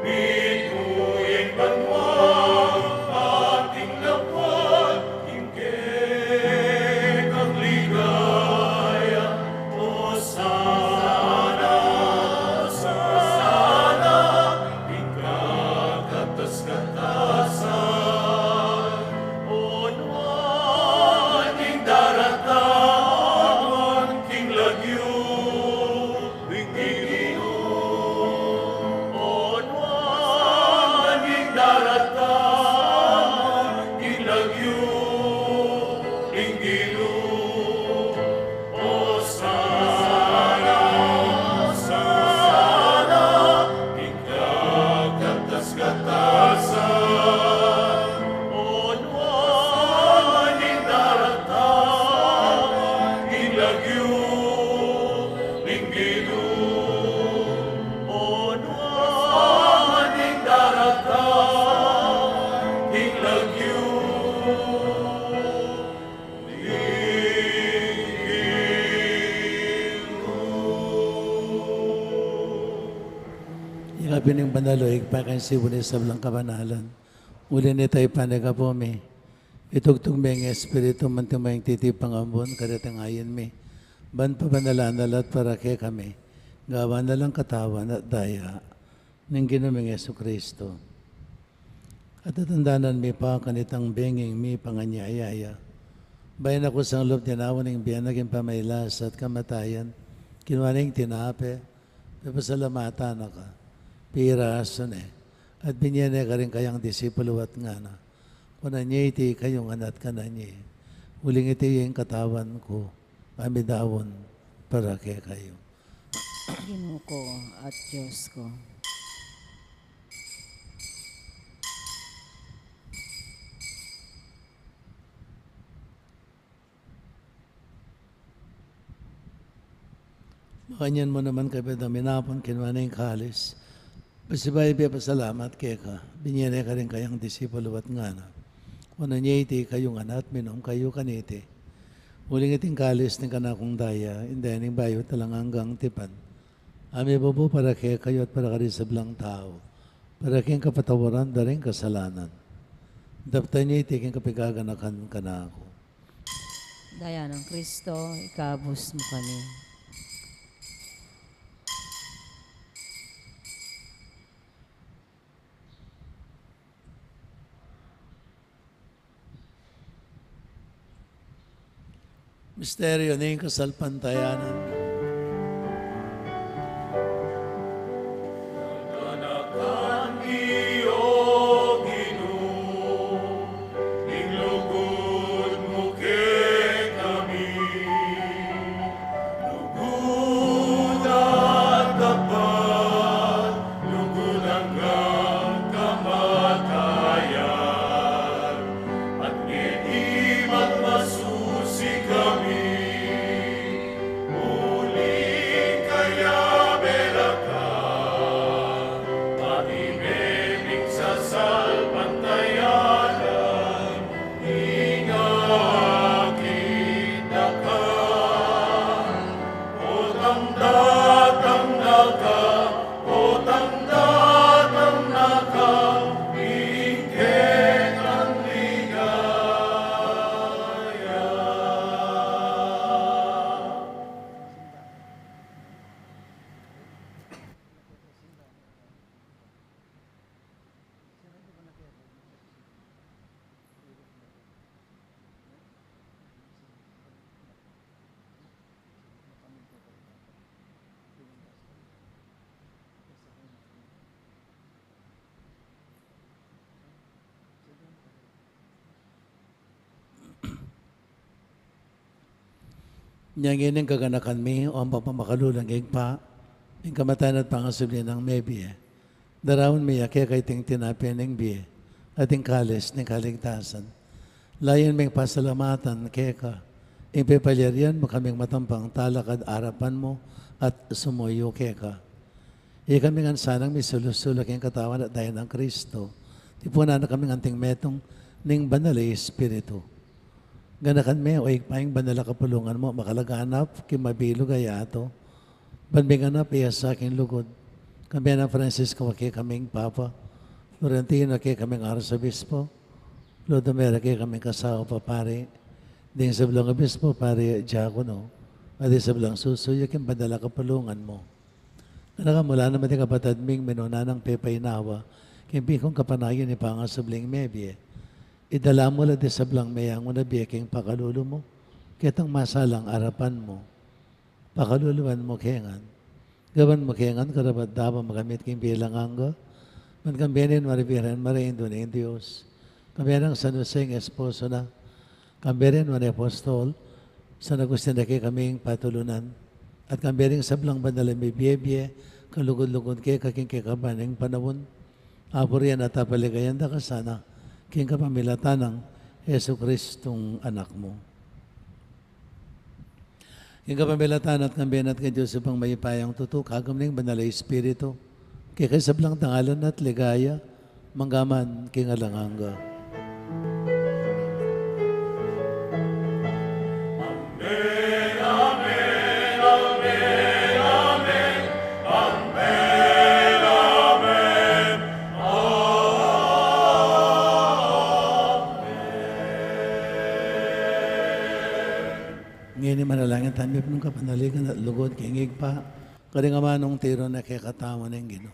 mitmu ya ing banua, at ing lapwat king kekang ligaya. Osana, Osana, king kakatas-katasan. O nuan ing daratang king lagyu ning Ginu. O nuan ing daratang king lagyu ning Ginu. Osana, Osana, king kakatas-katasan. O nuan ing daratang king lagyu ning Ginu. O nuan ing daratang king lagyu ning Ginu. Ika pin ing banal, o Ibpa, king sibu ning sablang kabanalan. Uli nita, Ibpa, ika pu mi, itugtug me ing Espiritu mu anti mo ing titipang ambun kareti ngan mi, ban pabanalan na la at para kekami gawan na lang katawan at daya ning Ginu ming Jesucristo. Katatandanan mi pa kanitang benging mipanganyaya ya, bayu na kusang lub tinawan ing bie na king pamagkasakit at kamatayan, kinua ne ing tinape, pepasalamatan na ka, pirasu ne, at binie ne karing kayang disipulu at ngana: Kunan ye iti kayu ngan at kanan ye, uling iti ing katawan ku, a midaun para kekayu. Ginu ku at Dios ku. Makanyan mu naman, kabud a minapun, kinua ne ing kalis, pasibayu pepasalamat keka, binie ne karing kayang disipulu at ngana: Kunan ye iti kayu ngan at minum kayu kaniti, uling iti ing kalis ning kanakung daya, ing daya ning bayu at alang anggang tipan, a mibubu para kekayu at para karing sablang tau, para king kapatawaran da ring kasalanan. Daptan ye iti king kapaganakan kanaku. Daya nang Kristo, ikabus mu kami. Misteryu ning kasalpantayanan. Ganakan mi, O Ginu, ing lugud mu kekami. Lugud a tapat, lugud anggang kamatayan, at ngeni magmasusi kami. Inya ngeni gaganakan mi, o Ibpa, pamakalulung Ibpa, ing kamatayan at pangasubli nang mebie. Daraun mi ya keka iting tinape ning bie, at ing kalis ning kaligtasan. Layun ming pasalamatan keka, ing pepalyarian mu kaming matampang talakad arapan mu at sumuyu keka. Ikami ngan sanang misulu-sulu king katawan at daya nang Kristo, tipunan na kaming anting metung ning Banal a Espiritu. Ganakan me, o Ibpa, ing banal a kapulungan mu, makalaganap king mabilug a yatu. Ban minganap iya sa king lugud. Kambe nang Francisco a kekaming Papa, Florentino a kekaming Arsobispo, Clodomir a kekaming kasawa papari, ding sablang obispo, pari, diakono, at ding sablang susuyu king banal a kapulungan mu. Ganakan mu la naman ding kapatad ming minuna nang pepainawa king pikung kapanayan ning pangasubling mebie. Idala mu la ding sablang meyangu na bie king pakalulu mu, ketang masalang arapan mu. Pakaluluan mu ke ngan. Gawan mu ke ngan karapat-dapat makamit king bie alang angga. Ban kambe ning Nuan a Birhen Maria, Indu ning Dios, kambe nang San Jose ing esposo na, kambe ring nuan a apostol, San Agustin a kekaming patulunan, at kambe ring sablang banal a mibie-bie kalugud-lugud keka king kekaban ning panaun, apurian at papaligayan da ka sana king kapamilatan nang Jesukristong Anak mu. King kapamilatan at kambe na at kang Dios Ibpang mayupayang tutu, kagum ning Banal a Espiritu, keka ing sablang dangalan at ligaya, mangga man king alang angga. Amen, amen, amen, amen. Amen, amen, amen. Ngeni manalangin tamu king kapanaligan at lugud king Ibpa, karing amanung tiru na kekatamu ning Ginu.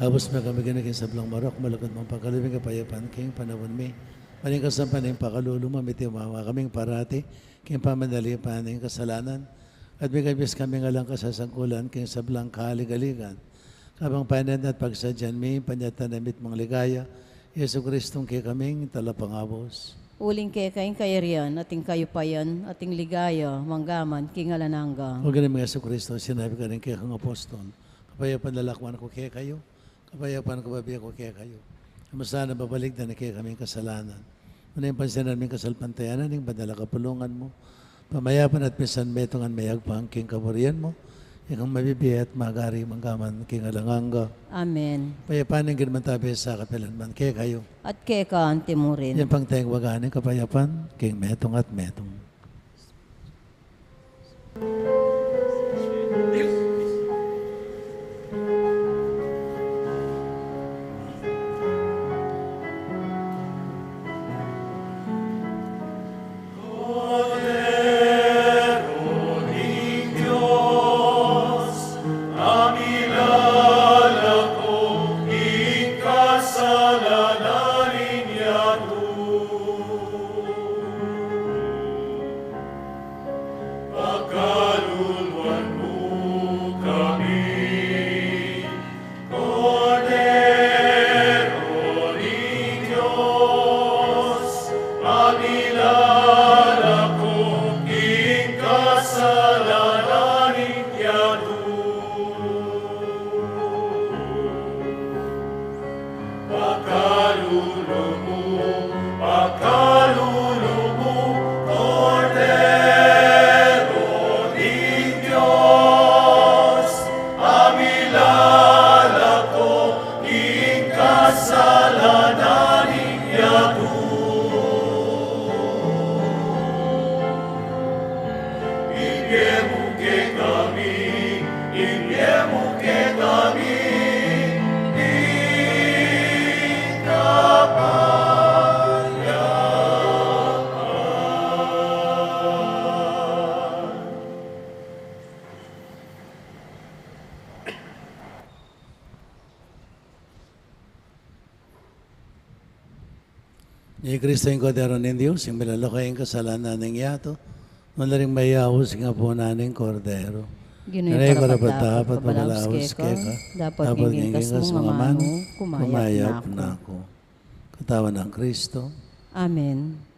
Kabus me kami, Ginu, king sablang marok, malugud mung pagkalub ing kapayapan king panaun mi. Ban king kasampan ning pakalulu mu, mitimawa kaming parati king pamanalipan ning kasalanan, at mikabus kaming alang kasasangkulan king sablang kaligaligan, kabang panenan at pagsadyan mi ing panyatang na mitmung ligaya, Jesukristong kekaming Talapangabus. Uling keka ing kayarian, at ing kayupayan, at ing ligaya, mangga man king alang angga. O Ginu ming Jesukristo, sinabi mu karing kekang apostol, kapayapan lalakwan ku kekayu, kapayapan ku bibie ku kekayu. E mu sana babalikdan ing kekaming kasalanan, nune pansinan mu ing kasalpantayanan ning banal a kapulungan mu, pamayapan at minsan metung ngan meyagpang king kaburian mu, ikang mabibie at magari mangga man king alang angga. Amen. Ing kapayapan ning Ginu mantabi sa kapilan man kekayu. At keka anti mu rin. Ing pangtengwagan ning kapayapan king metung at metung. Pakalulu mu, Kordero ning Dios, a milalako king kasalanan ning yatu. Ibie mu kekami, ibie mu kekami, ing kapayapaan. I Kristo ing Kordero ning Dios, ing milalako king kasalanan ning yatu. Nuan la ring mayaus king apunan ning Kordero. Ginu, e ku karapat-dapat pabalaus keka, dapot king inging kasmu ngan, kumayap na ku. Katawan nang Kristo. Amen.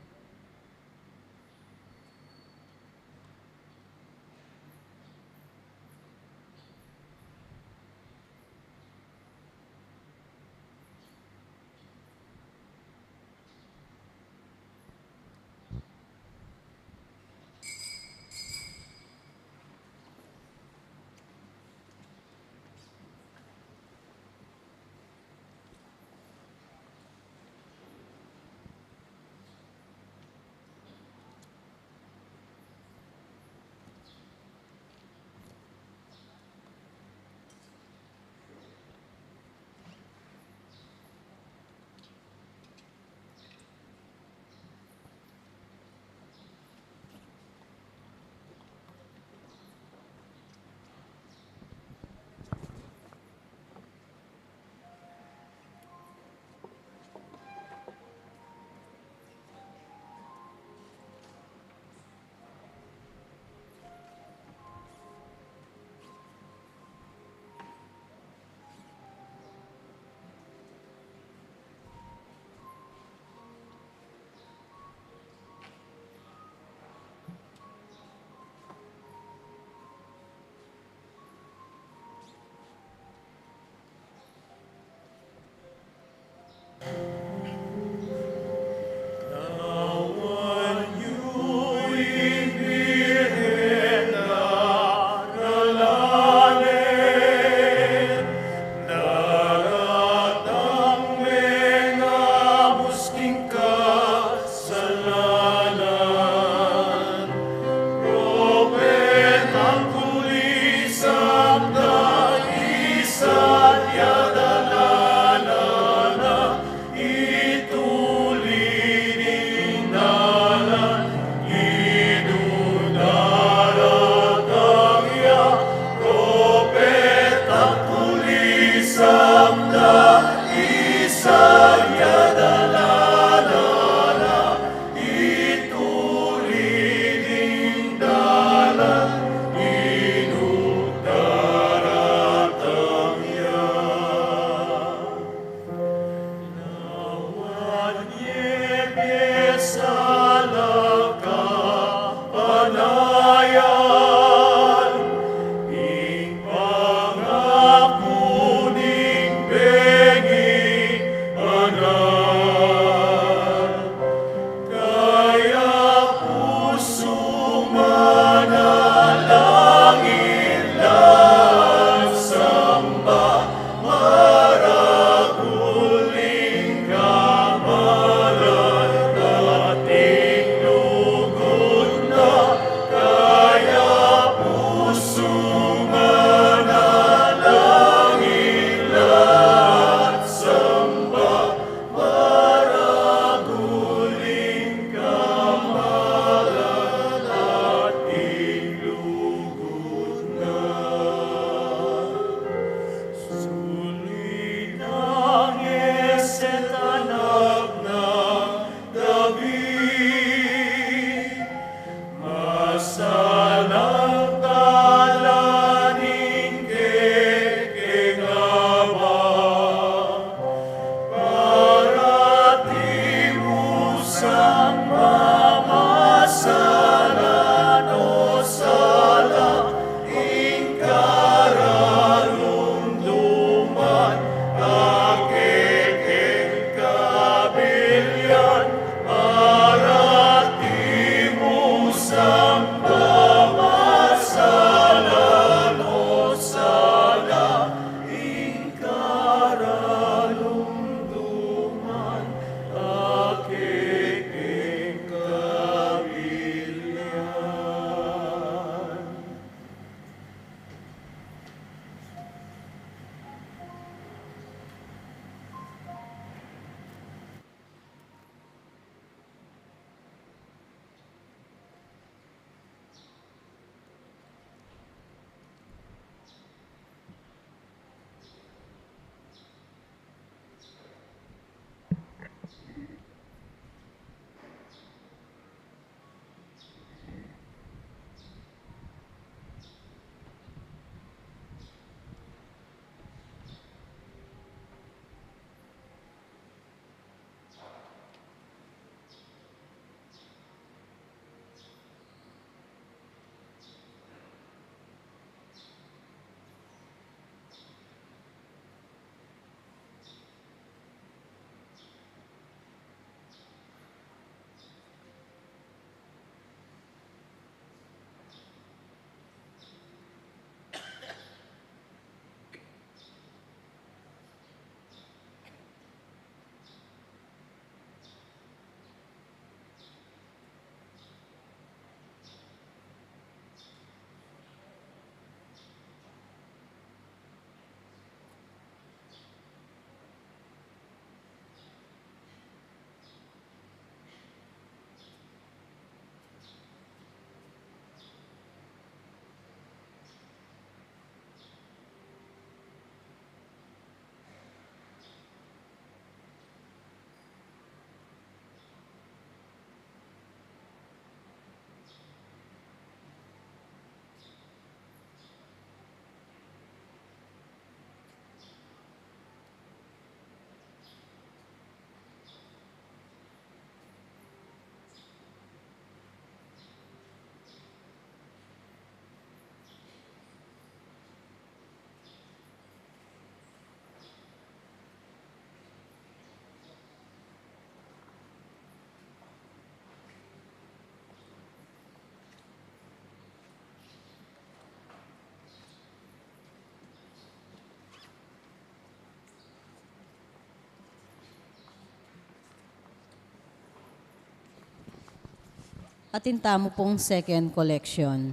Atin tamu pung second collection.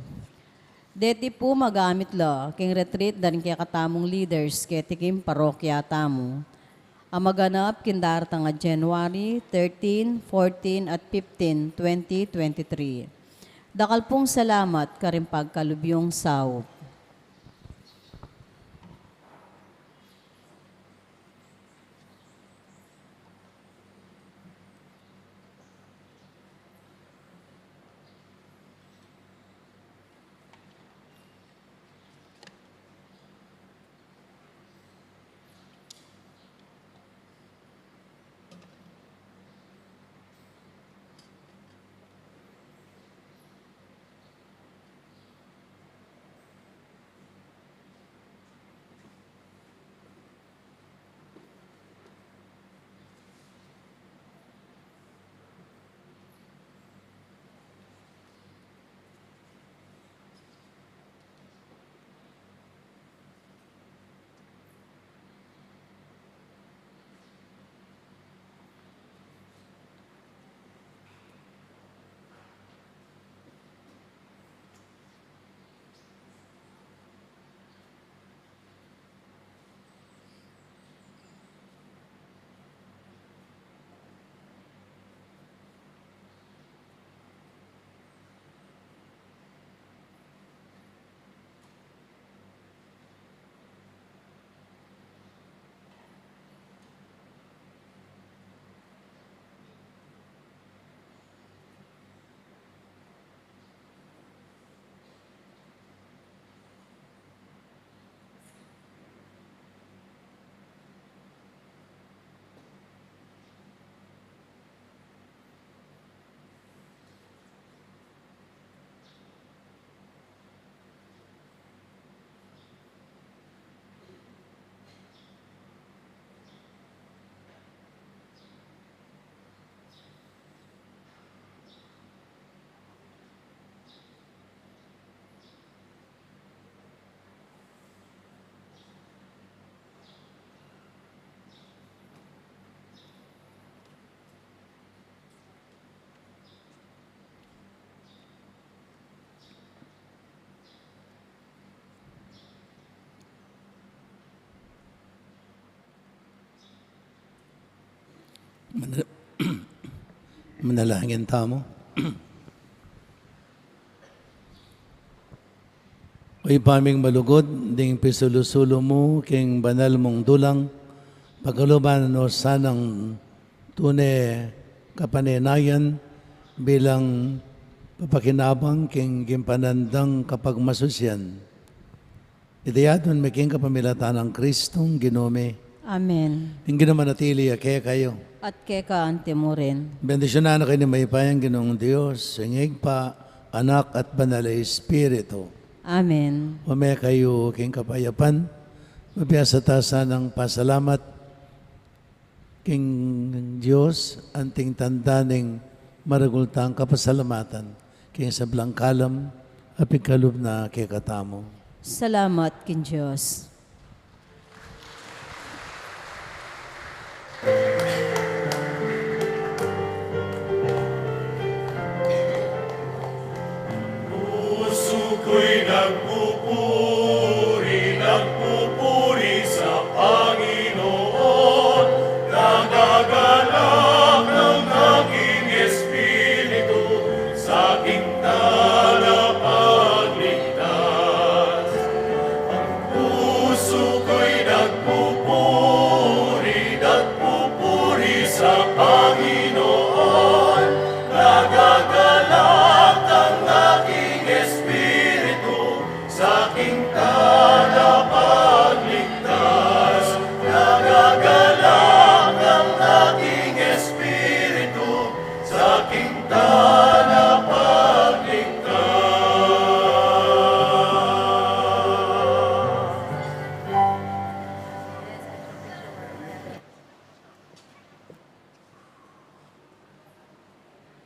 Deti pu magamit la king retreat da ring kekatamung leaders keti king parokya tamu, a maganap king daratang a January thirteen, fourteen, at fifteen, twenty twenty-three. Dakal pung salamat karing pagkalub yung saup. Mana-, manalangin tamu. O Ibpa ming malugud, ding pisulu-sulu mu king banal mung dulang, pakaluban no sanang tune kapanenayan bilang papakinabang king gimpan dang kapagmasusian. Iti aduan mi king kapamilatan nang Kristong Ginu mi. Amen. Ing Ginu manatili ya kekayu. At keka anti mu rin. Bendisyunan na kayu ning mayupayang Ginung Dios, ing Ibpa, Anak, at Banal a Espiritu. Amen. Ume kayu king kapayapan, mabiasa ta sanang pasalamat king Dios, anting tanda ning maragul tang kapasalamatan, king sablang kalam a pigkalub na kekatamu. Salamat king Dios.